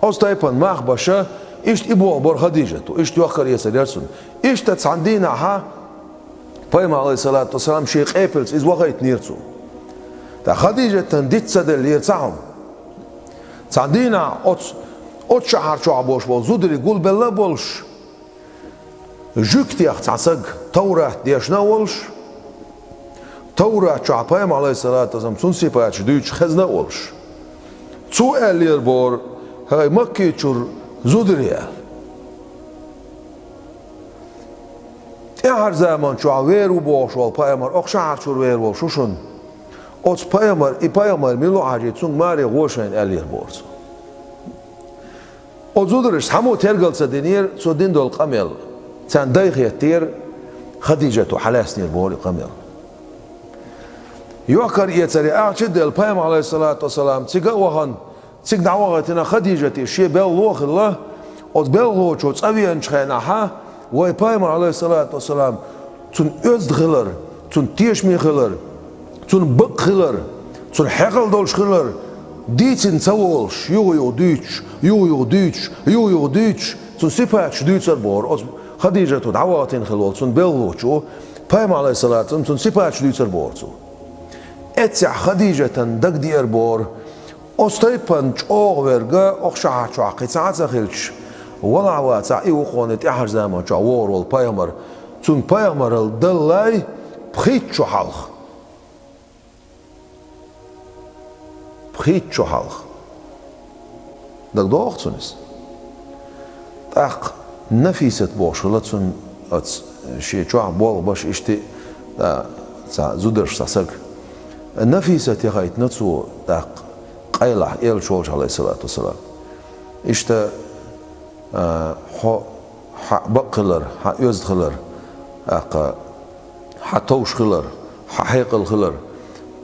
Оцу тайпана мах баша, иштта и боху бара Хадижата, иштта йохкар эцар яра цунна. Иштта цхьана дийнахьа Пайхамар, алейхиссалату вассалам, шен къепалца иза вахийтинера цо. Ткъа Хадижатан диц ца деллера цхьа хӀума. Цхьана дийнахьа оцу, оцу шахьар чохь болуш болу зударий гулбелла а болуш, жуьгтех цхьа саг, Таврат дешна а волуш, Таврат чохь Пайхамар, алейхиссалату вассалам, цунна сипаташ дуьйцуш хезна а волуш. Цо аьллера боху: «ХӀай Маккичуьра зударий», аьлла. ТӀаьхьара заман чохь вер ву бохуш волу пайхамар, окху шахьар чуьра вер волуш ву шуна. Оцу пайхамар, и пайхамар мила ву хьажий, цуьнга маре гӀо шайна, аьллера боху цо. Оцу зударша цхьаммо тергал ца динера, цо дина долу къамел. Царна дай хеттера, Хадижата хьалаьцнера боху и къамел. Йохкар эцаре ахча а делла, пайхамар, алейхиссалату вассалам, цига а вахана, цига дӀавахийтина Хадижата шен белхало а хилла, оцу белхалочо цӀа веанчу хенахьа, вай пайхамар, алейхиссалату вассалам, цунна оьзда хилар, цунна тешаме хилар, цунна бакъ хилар, цунна хьекъал долуш хилар дийцина ца волуш, юха-юха дуьйцуш, юха-юха дуьйцуш, юха-юха дуьйцуш, цунна сипаташ дуьйцура боху. Оцу Хадижата дӀавахийтина хилла волу цунна белхалочо, пайхамар, алейхиссалату вассалам, цунна сипаташ дуьйцура боху цо. Эццехь Хадижатан дагадеара боху, оцу тайпана чӀогӀа верг окху шахьар чохь кхин цхьа а ца хилча, валахь а вацахь, и ву кхунна тӀаьхьара заман чохь вогӀур волу пайхамар, цунна пайхамаралла даллалц пхийтта шо хьалха. Пхийтта шо хьалха. ДагадогӀу-кх цунна иза? ТӀаккха Нафисат бохуш хилла цунна оцу шен чохь болх беш иштта, а, цхьа зударша цхьа саг. Нафисат яхийтина цо тӀаккха къайлахь, элча волчу, алейхиссалату вассалам. Иштта, а, хьо, хьан бакъ хилар, хьан оьзда хилар, тӀаккха хьан товш хилар, хьан хьекъал хилар,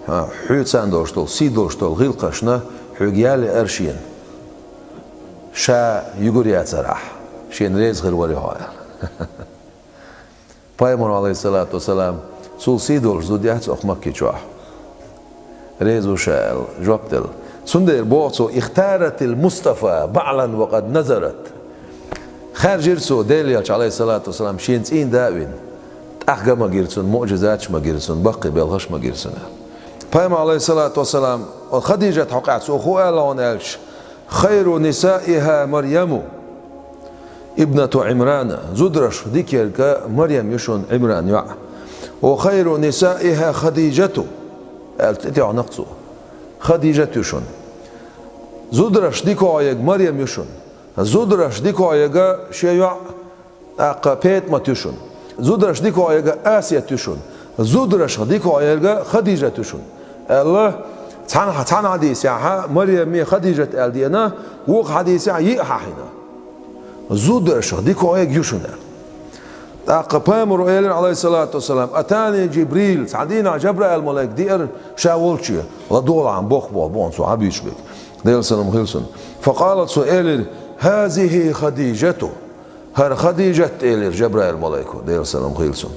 хьан хьоьца долуш долу, сий долуш долу гӀиллакхашна хьоьга ял яра шена. Ша юьгур яцара ахь, шена реза хир вара хьо, аьлла. Пайхамар, алейхиссалату вассалам, цул сий долуш зуда яц окху Макки чохь. Реза ву ша аьлла, жоп делла. Цундела боху цо: «Ихтаратил Мустафа баълан ва къад назарат». Хаьржира цо Делан элча, алейхиссалату вассалам, шена цӀийнда а вина. ТӀаккха ган ма гира цунна, муъжизаташ ма гира цунна, баккхий белхаш ма гира цунна. Пайхамар, алейхиссалату вассалам, Хадижат хьокъехь цо хӀун аьлла хьуна аьлча: «Хайру нисаиха Марьяму ибнату Ӏимрана». Зударшах дикаерг Марьям ю шуна, Ӏимран йоӀ. «Ва хайру нисаиха Хадижату», аьлла тӀетоьхна-кх цо. Хадижат ю шуна. Зударшах дикаерг Марьям ю шуна. Зударшах дикаерг шен йоӀ, тӀаккха ПетӀамат ю шуна. Зударшах дикаерг Асият ю шуна. Зударшах дикаерг Хадижат ю шуна, аьлла, цхьана, цхьана хьадисехь Марьяме Хадижат аьлла деана, вукху хьадисехь йиъ хьахьийна. Зударшах дикаерг ю шуна. ТӀаккха пайхамаро элира, алейхиссалату вассалам: «Атани Джибрил», цхьана дийнахь Жабраил-малайк деара ша волче, ладогӀалахь, боккха болх бу хьуна цо хьан буьйцуш берг. Делан салам хила цунна. «Факъала», цо элира: «ХӀазихи Хадижату». «ХӀара Хадижат», элира Жабраил-малайко, Делан салам хила цунна.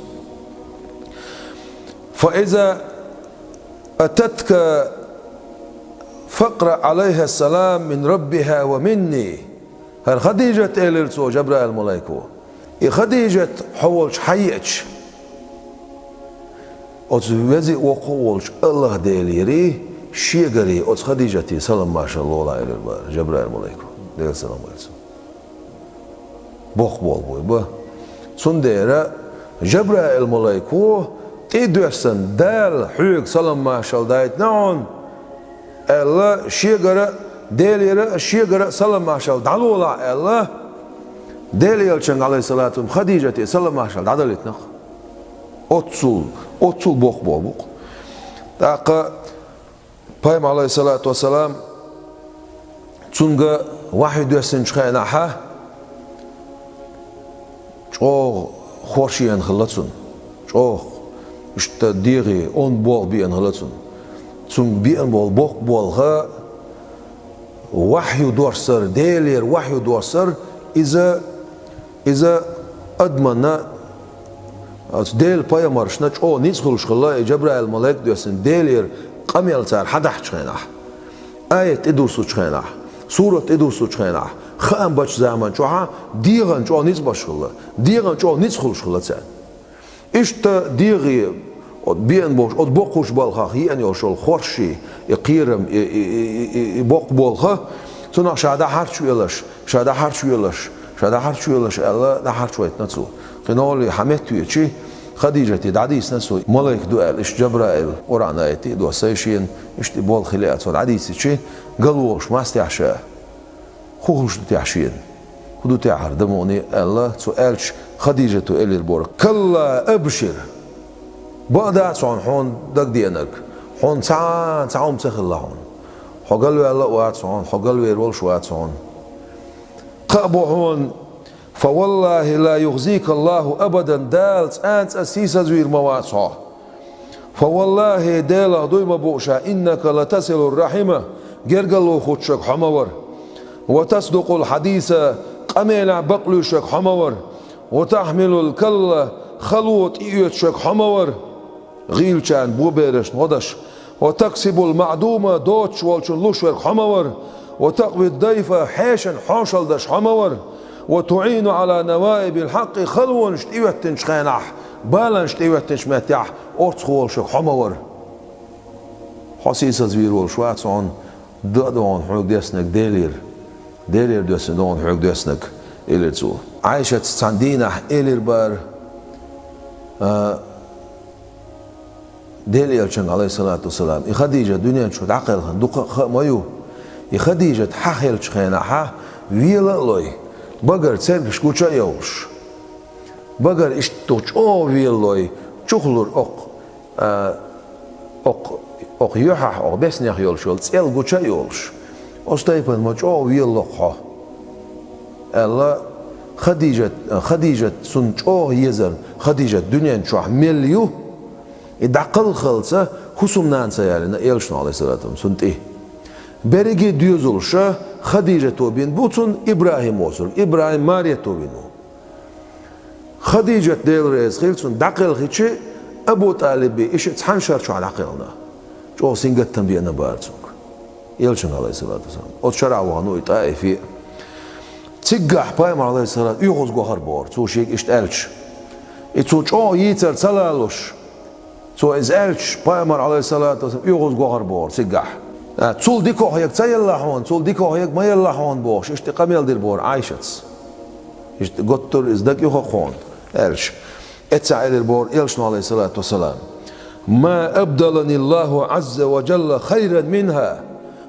«Фа иза ататка факъраъ Ӏалайха салам мин Раббиха ва минни». «ХӀара Хадижат», элира цо, Жабраил-малайко, «и Хадижат хьо волчу хьан еача, оцу веза а воккха а волчу АллахӀ-Делера шегара оцу Хадижате салам-маршалла лолахь», элира бара Жабраил-малайко, Делан салам хила цунна. Боккха болх бу и бан. Цундела Жабраил-малайко тӀе а доьссина, Дала хьоьга салам-маршалла дайтина хьуна аьлла, шегара, Делера шегара салам-маршалла дӀалолахь аьлла, Делан элчанга, алейхиссалату вассалам, Хадижате салам-маршалла дӀадалийтина-кх. Оццул, оццул боккха болх бу-кх. ТӀаккха Пайхамар, алейхиссалату вассалам, цуьнга вахьйу доьссинчу хенахьа, чӀогӀа хорша еана хилла цунна. ЧӀогӀа иштта дегӀе, онда болх беана хилла цунна. Цуьнга беана болу боккха болх, вахьйу доссар, Делера вахьйу доссар, иза Иза адамна, оцу Делан пайхамаршна чӀогӀа ницкъ хуьлуш хилла, и Жабраил-малайк доьссина Делера къамел цара хьадахьчу хенахь, аят тӀедуссучу хенахь, Сурат тӀедуссучу хенахь, хаам бечу заман чохь а дегӀан чӀогӀа ницкъ беш хилла, дегӀан чӀогӀа ницкъ хуьлуш хилла царна. Иштта дегӀе, оцу беана болуш, оцу боккхачу балхах еана йолуш йолу хорший, и кхерам, и, и боккха болх, цунах ша дӀахьарчавелаш, ша дӀахьарчавелаш, ша дӀахьарчавелаш аьлла, дӀахьарчавайтина цо. Кхин олий хьан меттавечи, Хадижате дӀадийцина цо, малайк ду аьлла, иштта Джабраил, Къуръан аят а доссий шена, иштта и болх хилла цо дӀадийцичи, галволуш мастехь ша. ХӀун хуьлуш ду техь шена? ХӀун ду техь хӀара дан мукъане аьлла, цо аьлча, Хадижата элира боху: «Калла, абшир! Бакъ дац хьуна, хьуна дагадеанарг. Хьуна цхьа а цхьа хӀума ца хилла хьуна. Хьо галваьлла а вац хьуна, хьо галвер волуш а вац хьуна. Кхаъ бу хьуна, фа валлахӀи ла юхзика АллахӀу абадан, Дала цкъа а цкъа сийсазвийр ма вац хьо. Фа валлахӀи, Делах дуй ма бу ша, иннака латасилур рахьима, гергарло хуттушверг хьо ма вара. Ва тасдукъул хьадиса, къамелехь бакълуьйшург хьо ма вара. Ва тахьмилул калла, хало тӀеоьцург хьо ма вара. ГӀийлачарна боберашна гӀо деш. Ва таксибул маӀдума, доцуш волчунна луш верг хьо ма вара. Ва такъвид дайфа, хьешан хьошалла деш хьо ма вара. Ва туӀину Ӏала наваибил хьакъи, халонаш тӀеоьттинчу хенахь, баланаш тӀеоьттинчу меттехь орцах волуш верг хьо ма вара. Хьо сийсазвийр волуш вац хьуна, дан а ду хьуна хьоьга деснарг Делера. Делера доьссина ду хьуна хьоьга деснарг», — элира цо. Ӏайшатас цхьана дийнахь элира бара, а, Делан элчанга, Ӏалайхиссалату вассалам: «И Хадижа дуьнен чу дӀакхелхина дукха а ха а ма ю. И Хадижат хьахьелчу хенахь велла а лой, багара цергаш гуча а йовлуш, багара иштта чӀогӀа велла лой, чухлур оккха, а, оккха, оккха юьхьехь, оккха беснех йолуш йолу цӀел гуча а йолуш, оцу тайпана ма чӀогӀа велла хьо», — аьлла, Хадижат, Хадижат цунна чӀогӀа езарна, Хадижат дуьнен чохь мел ю, и дӀакхалхалца хӀусамнана ца ялийна элчано, Ӏалайхиссалату вассалам, цунна тӀе. Берриге а доьзалш Хадижато бина бу цунна, ИбрахӀим воцург, ИбрахӀим марето вина ву. Хадижат, Дела реза хила цунна, дӀакхелхичи, Абу ТӀалиби и шиъ цхьана шар чохь дӀакхелхина. ЧӀогӀа сингаттам беана бара цуьнга элчанга, Ӏалайхиссалату вассалам. Оцу шарахь вахана ву и ТӀаифе. Циггахь пайхамар, Ӏалайхиссалату, оьгӀаз гохар боху, цо шега иштта аьлча. И цо чӀогӀа йийцар ца лалуш, цо иза аьлча, пайхамар, Ӏалайхиссалату вассалам, оьгӀаз гохар боху циггахь. А, цул дика хьоьга ца елла хьуна, цул дика хьоьга ма елла хьуна бохуш, иштта къамел дира боху Ӏайшатас. Иштта готтура иза, дага юха хьуна, аьлча. Эццахь элира боху элчано, Ӏалайхиссалату вассалам: «Ма абдалани АллахӀу Ӏазза ва Джалла хайран минхӀа».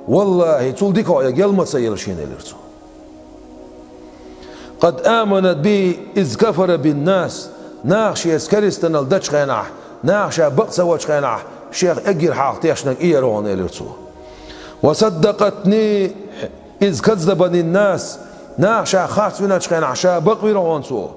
ВаллахӀи, цул дика хьоьга елла ма ца елла шена, элира цо. «Къад аманат би из кафара бин нас». Наха шеца керстанал дечу хенахь, наха ша бакъ ца вачу хенахь, шех эггара хьалха тешнарг и яра хьуна, элира цо. «Ва саддакъатни из каззабани нас». Наха ша харц виначу хенахь, ша бакъ вира хьуна цо.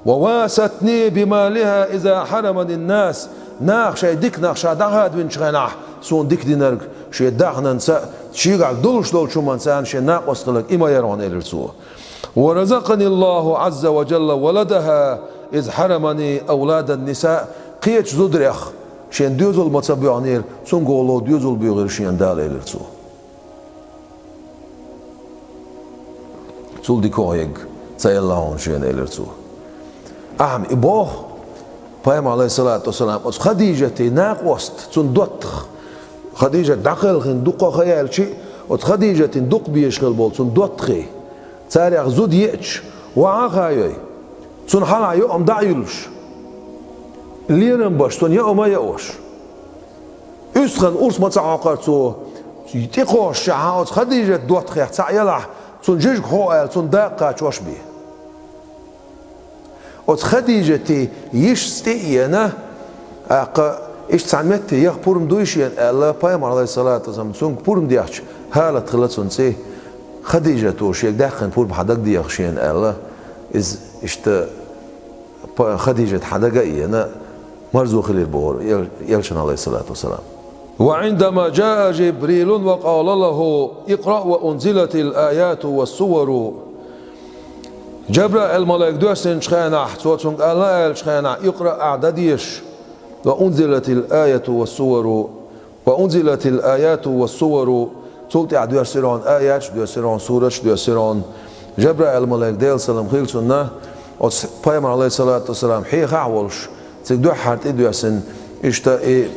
«Ва васатни би малихӀа иза хьарамани нас». Наха шайн диканах ша дӀахадавинчу хенахь, суна дика динарг шен даьхнанца а, шегахь долуш долчу хӀуманца а шен накъост хиларг и ма яра хьуна, элира цо. «Ва разакъани АллахӀу Ӏазза ва Джалла валадахӀа из хьарамани авладан ниса». Кхечу зударех шен доьзал ма ца боьхнера, цуьнга гӀоло доьзал буьйхира шена Дала, элира цо. «Цул дика хьоьга ца елла хьуна шена», — элира цо. Ахьа и боху, пайхамар, Ӏалайхиссалату вассалам, оцу Хадижатин накъост, цунна доттагӀа. Хадижат дӀакхелхина дукха ха яьлча, оцу Хадижатин дукха безаш хилла болу цунна доттагӀий, царех зуда еача, вахьа а хайой, цунна хьалха йоӀ-м дӀа а юьллуш, лерам беш, цунна йоӀ-м а яош, уьстагӀан урс ма ца хьокхура цо, тӀекхочушшехь оцу Хадижатин доттагӀех цхьаъ елахь, цунна жижиг хьо аьлла, цунна дакъа кхачош бен. Оцу Хадижатин йишас тӀе а еана, тӀаккха иштта цхьана метте яха пурба дуй шена аьлла, пайхамар, Ӏалайхиссалату вассалам, цуьнга пурба дехча, хӀалат хилла цунна цӀе. Хадижата шега даьккхина пурба хьан дагадехьа шена аьлла, иза иштта Па-, Хадижат хьан дага а еана, марзо хилира бохура эл-, элчанна, Ӏалайхиссалату вассалам. «Ва Ӏиндама джаа Джибрилун ва къала лахӀу: икъраъ ва унзилатил аяту ва ссувару». Джабраил малайк доьссинчу хенахь, цо цуьнга ала аьллачу хенахь: «Икъраъ, ахь дан дезаш, ва унзилатил аяту ва ссувару». «Ва унзилатил аяту ва ссувару», Цул тӀаьхьа доьссира хьуна аяташ, доьссира хьуна сураташ, доьссира хьуна. Жабраил-малайк, Делан салам хилла цунна, оцу пайхамар, алейхиссалату вассалам, хьехахь а волуш, цига дуьххьара тӀедоьссина, иштта и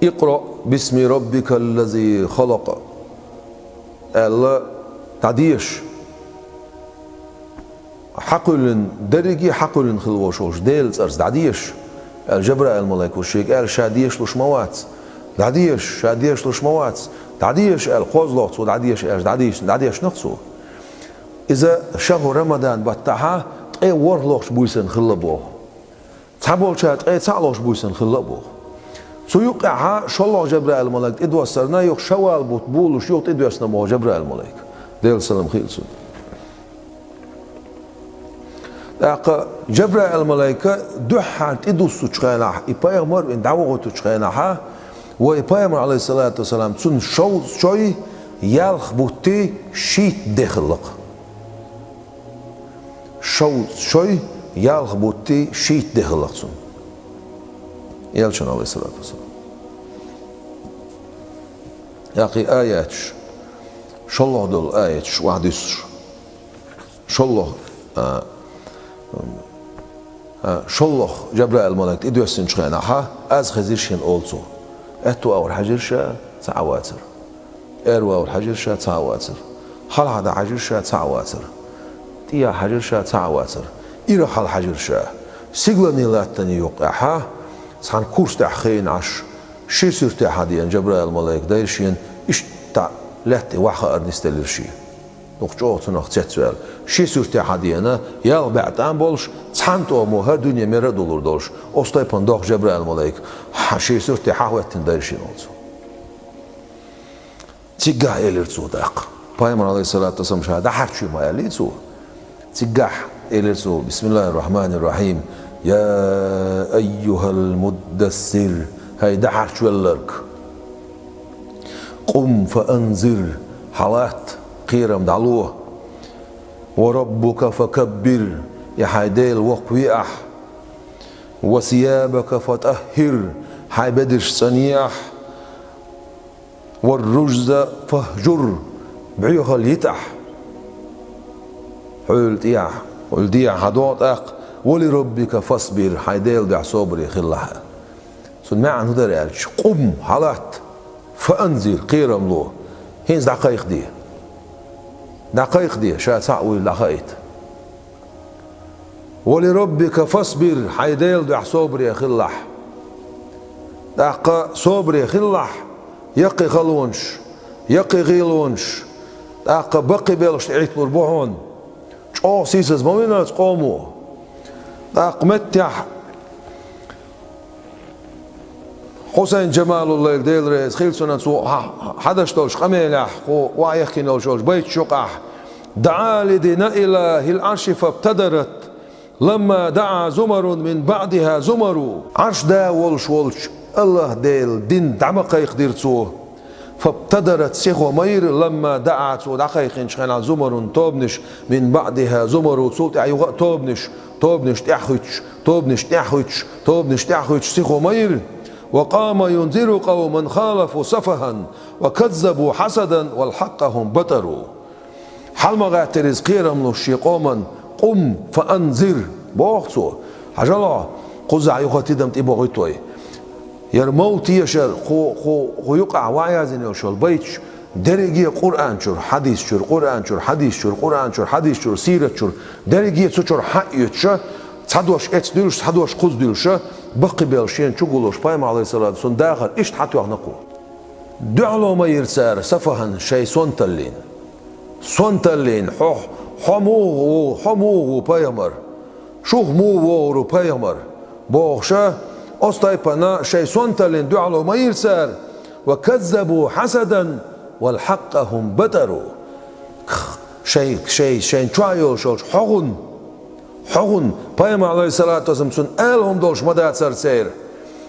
«Икъраъ бисми раббикаллази халакъ» аьлла, дӀадеша. Хьакхуьллина, дерриге а хьакхуьллина хилла волуш волчу Делан цӀарца дӀадеша, аьлла, Жабраил-малайко шега аьлла, ша дешалуш ма вац. ДӀадеша, ша дешалуш ма вац. ДӀадеша, аьлла, кхозлагӀа цо дӀадеша аьлча, дӀадешна, дӀадешна-кх цо. Иза шаху Рамадан баттахьа ткъе ворхӀ лохучу буьйсанна хилла боху. Цхьаболчара ткъе цхьаъ лохучу буьйсанна хилла а боху. Цу юккъехьа шолгӀа Жабраил-малайк тӀедоссарна, юха Шаввал бутт болуш юха тӀедоьссина боху Жабраил-малайк. Делан салам хилла цунна. ТӀаккха Жабраил-малайка дуьххьара тӀедуссучу хенахь, и пайхамар вина дӀавохуьйтучу хенахьа, вай пайхамар, алейхиссалату вассалам, цунна шовзткъа шой, ялх бутти, шийтта де хилла-кх. Шовзткъа шой, ялх бутти, шийтта де хилла-кх цунна. Элчан, алейхиссалату вассалам. ТӀаккха и аяташ, шолгӀа долу аяташ, охьадуьссуш. ШолгӀа, а, а, шолгӀа Жабраил-малайк тӀедоьссинчу хенахьа, аз хезира шена, олу цо. Аьтту агӀор хьаьжира ша, цхьа а вацара. Аьрру агӀор хьаьжира ша, цхьа а вацара. Хьалха дӀа хьаьжира ша, цхьа а вацара. ТӀехьа хьаьжира ша, цхьа а вацара. Ира хьала хьаьжира ша. Сигаланийн латтанийн юккъехьа, цхьана курс тӀехь хиъна Ӏаш, ши суьрте хьадеана Жабраил-малайк дайра шена, иштта лаьтта тӀе ваха хаар нисделира шен. Дукха чӀогӀа цунах цецваьлла. Ши суьрте хьадеана, ялх бӀе тӀам болуш, цхьана тӀомо хӀара дуьне мера а дулур долуш, оцу тайпана доху Жабраил-малайк, хьан ши суьрте хьахӀоьттина дайра шена, олу цо. Цигахь элира цо тӀаккха. Пайхамар, алейхиссалату вассалам, ша дӀахьарчий ма аьллий цо. Цигахь элира цо: «Бисмиллахир-рахманир-рахим. Я айюхал муддассир, хӀай дӀахьарчвелларг. Къум фа анзир, хьалатта, кхерам дӀало. Ва раббука фа каббир, и хьайн Дела воккхаве ахь. Ва сиябака фа тӀаххир, хьайн бедарш цӀанъе ахь. Ва ружза фахӀжур, бӀоьхалла йита ахь. Хьуьлла тӀехьа, хьуьлла дехьа хьадогӀу тӀаккха. Ва ли раббика фасбир, хьайн Делан дуьхьа собаре хилалахь». Цуьнан маьӀна хӀун дара аьлча: «Къум, хьалатта, фа анзир, кхерам ло, хӀинца дӀакхайкхаде. ДӀакхайкхаде, ша цхьаъ вуйла дӀахаийта. Ва ли раббика фасбир, хьайн Делан дуьхьа собаре хилалахь. ТӀаккха собаре хилалахь, яккхий халонаш, яккхий гӀелонаш, тӀаккха баккхий белхаш тӀе Ӏитталур бу хьуна. ЧӀогӀа сийсаз ма вина оцу къомо». ТӀаккха меттехь Хьусайн Джамалуллайла, Дела реза хила цунна, цо хьа-, хьадеш долчу къамелехь, кху охьаехкина йолчу байташ юкъахь: «ДаӀа ли дина илахил Ӏарши фабтадарат, ламма даӀа зумарун мин баӀдиха зумару». Ӏарш да волуш волчу АллахӀ Делан дин дӀа ма кхайкхадира цо. «Фабтадарат», сихо ма йира, «ламма даӀа», цо дӀакхайкхинчу хенахь, «зумарун», тобанаш, «мин баӀдиха зумару», цул тӀаьхьа юха а тобанаш, тобанаш тӀаьхьахӀуьттуш, тобанаш тӀаьхьахӀуьттуш, тобанаш тӀаьхьахӀуьттуш, сихо ма йира. «Ва къама юнзиру къавман халафу сафахӀан ва каззабу хьасадан вал хьакъа хӀум батару». Хьала ма гӀаьттира иза кхерам луш шен къоман: «Къум фа анзир», боху цо. Хьажал хьо, кхузахь юха тидам тӀебохуьйту вай. Яра мов тешар, кху, кху, кху юкъахь ваязйина йолуш йолу байташ, дерриге а Къуръан чуьра, хьадис чуьра, Къуръан чуьра, хьадис чуьра, Къуръан чуьра, хьадис чуьра, сират чуьра, дерриге а цу чуьра хьаъ оьцуша, цхьа дош эцна дуьллуш, цхьа дош кхузза дуьллуша, баккхий белхаш шена чу гуллуш, пайхамар, алейхиссалату, цуьнан дахар иштта хьатоьхна кху. Дуьхьало ма йира цара сафахӀан, шайн сонталлина. Сонталлина, хьо, хьо муха ву, хьо муха ву, пайхамар? Шух муха вогӀур ву пайхамар? Бохуша, оцу тайпана шайн сонталлина дуьхьало ма йира цара, «ва каззабу хьасадан вал хьакъа хӀум батару». Шайн, шайн, шайн чохь йолуш йолчу хьогӀун, хьогӀун, пайхамар, алейхиссалату вассалам, цуьнан ала хӀума долуш ма дацара церан.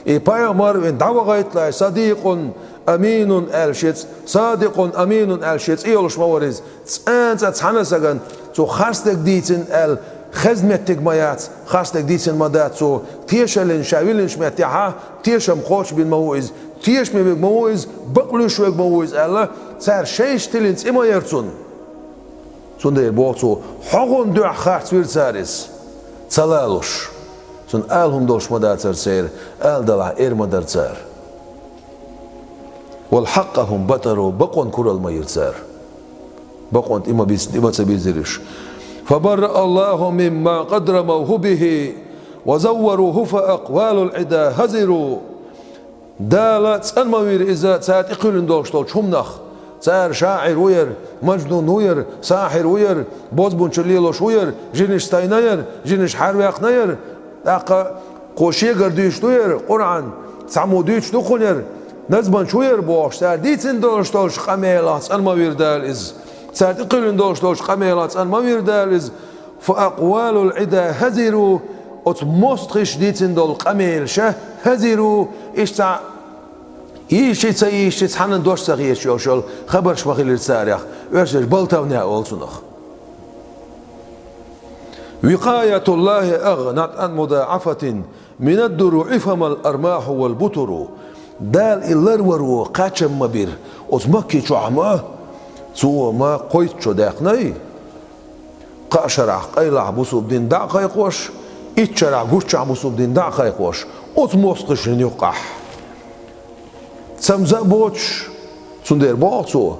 И пайхамар вина дӀавахийталахь, «садикъун аминун» аьлла шеца, «садикъун аминун» аьлла шен цӀе йолуш ма вара иза. Цкъа а цхьана а сагана цо харцдерг дийцина аьлла, хезна меттиг ма яц, харцдерг дийцина ма дац цо, тешаллина ша виллинчу меттехьа, тешам кхочушбина ма ву иза, Тешаме верг ма ву иза, бакълуьйш верг ма ву иза аьлла, цара шайшта тиллина цӀи ма яра цунна. Цундела боху цо, хьогӀан дуьхьа харцвира цара иза, ца лалуш. Цунна ала хӀума долуш ма дацара церан, ала далахь эр ма дара цара. Вал хьакъа хӀума батару, бакъонан куралла ма йира цара. Бакъонан тӀе ма биц-, тӀе ма ца бийцира уьш. Фабарра Аллаху мимма къадрамавху бихи, ва завваруху фа акъвалул Ӏида хазиру. Дала цӀан ма вира иза цара тӀекхуьллина долуш долчу хӀуманах. Цара шаӀир ву яра, мажнун ву яра, сахьир ву яра, бозбунчалла лелош ву яра, жинаш стайна яра, жинаш хьарваьккхина яра. ТӀаккха кхо шегара дуьйцуш ду яра, Къуръан, цхьаммо дуьйцуш ду кхунера, назманча ву яра бохуш, цара дийцина долуш долчу къамелах цӀан ма вира Дала иза. Цара тӀекхуьллина долуш долчу къамелах цӀан ма вира Дала иза. Фа акъвалул Ӏида хазиру, оцу мостагӀаша дийцина долу къамелаш хазиру, иштта йийши ца йийши цхьанна дош ца хеташ йолуш йолу хабарш ма хилира царех, оьрсаша болтовня олу цунах. Викъаятуллахи агӀнат ан мудаӀафатин, минад-дуруӀи фамал армахьу вал бутуру. Дала и ларваро кхачам ма бира оцу Макки чохь ма, цо ма кхойтта шо даьккхинай. Кхаа шарахь къайлахь бусулба дин дӀа а кхайкхош, итт шарахь гуччохь бусулба дин дӀа а кхайкхош, оцу мостагӀашна юккъахь. Цамза а боцуш, цундела боху цо,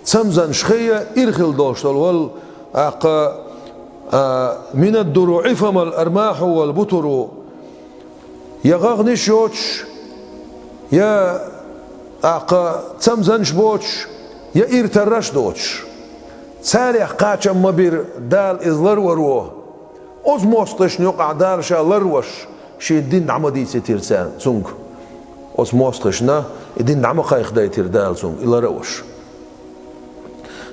цамзанаш хе я ира хила долуш долу вал, аккха, а, минад-дуруӀи фамал армахьу вал бутуру, я гӀагӀниш йоцуш, я, аккха, цамзанаш боцуш, я ира тарраш доцуш. Царех кхачам ма бира Дала иза ларваро. Оцу мостагӀашна юкъахь Дала ша ларвеш, шен дин дӀа ма дийцийтира царна, цуьнга. Оцу мостагӀашна и дин дӀа ма кхайкхадайтира Дала цуьнга, и ларвеш.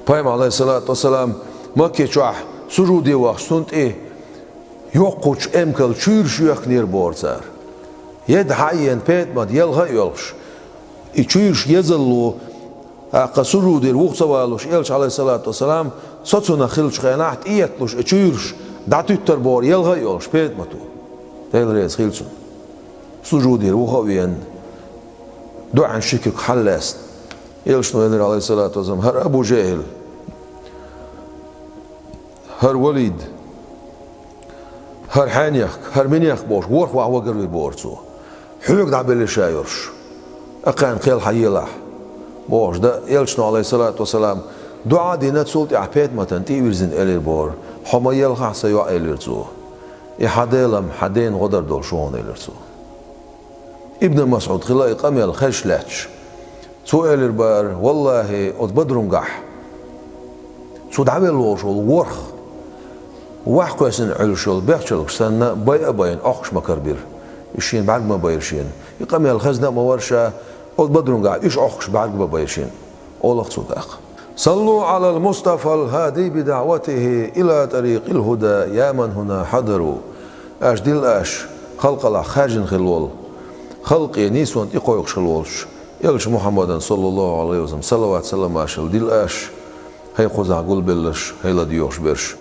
Пайхамар, Ӏалайхиссалату вассалам, Макки чохь сужуде вахча, цунна тӀе йоккхачу эмкал чуьйраш йоьхкинера бохура цара. Еда хьаеана ПетӀамат елха а йоьлхуш, и чуьйраш езалло, аккха сужудера вуха ца валуш, Элча, Ӏалайхиссалату вассалам, со цунах хиллачу хенахь тӀеэцалуш и чуьйраш дӀатуьттура бохура елха а йоьлхуш ПетӀамато. Дела реза хила цунна. Сужудера вуха а веана, дуьхьал ши куьг хьалалаьцна. Элчано элира, Ӏалайхиссалату вассалам, хӀара Абу ЖахӀил, хӀара Валид, хӀара хьенех, хӀара минех бохуш, ворхӀ ваха вагар вира бохура цо. Хьоьга дӀабелира ша йоьрш. Акхарна кхел хьан елахь, бохуш, дан Элчано, Ӏалайхиссалату вассалам, доӀа а дина, цул тӀаьхьа ПетӀаматана тӀе а вирзина элира бохура: «Хьо ма елхахь, сан йоӀ», — элира цо. «И хьан Дела-м хьан дена гӀо дар долуш ву хьуна», — элира цо. Ибн МасӀуд хилла и къамел хезаш лаьтташ. Цо элира бара: «ВаллахӀи, оцу Бадрун гахь цу дӀавелла волуш волу ворхӀ, ваьхьа кхоьссина Ӏуьллуш йолу бехчалгаш санна, байа а байна, Ӏохкуш ма карабира. Уьш шена бӀаьрг ма байра шена. И къамел хезна а ма вара ша, оцу Бадрун гахь уьш Ӏохкуш бӀаьрг ма байра шена», — олу-кх цо тӀаккха. Саллу Ӏалал Мустафал хӀади би даӀватихӀи ила тӀарикъил хӀуда, я ман хӀуна хьадару. Аш дилла аш, халкъалахь хаьржина хилла волу, халкъе нийсонна тӀекхойкхуш хилла волчу Элча Мухьаммадан, саллаллахӀу Ӏалайхи ва саллам, салават-саламаш хилла дилла аш, хӀай кхузахь гулбелларш, хӀай ладоьгӀуш берш.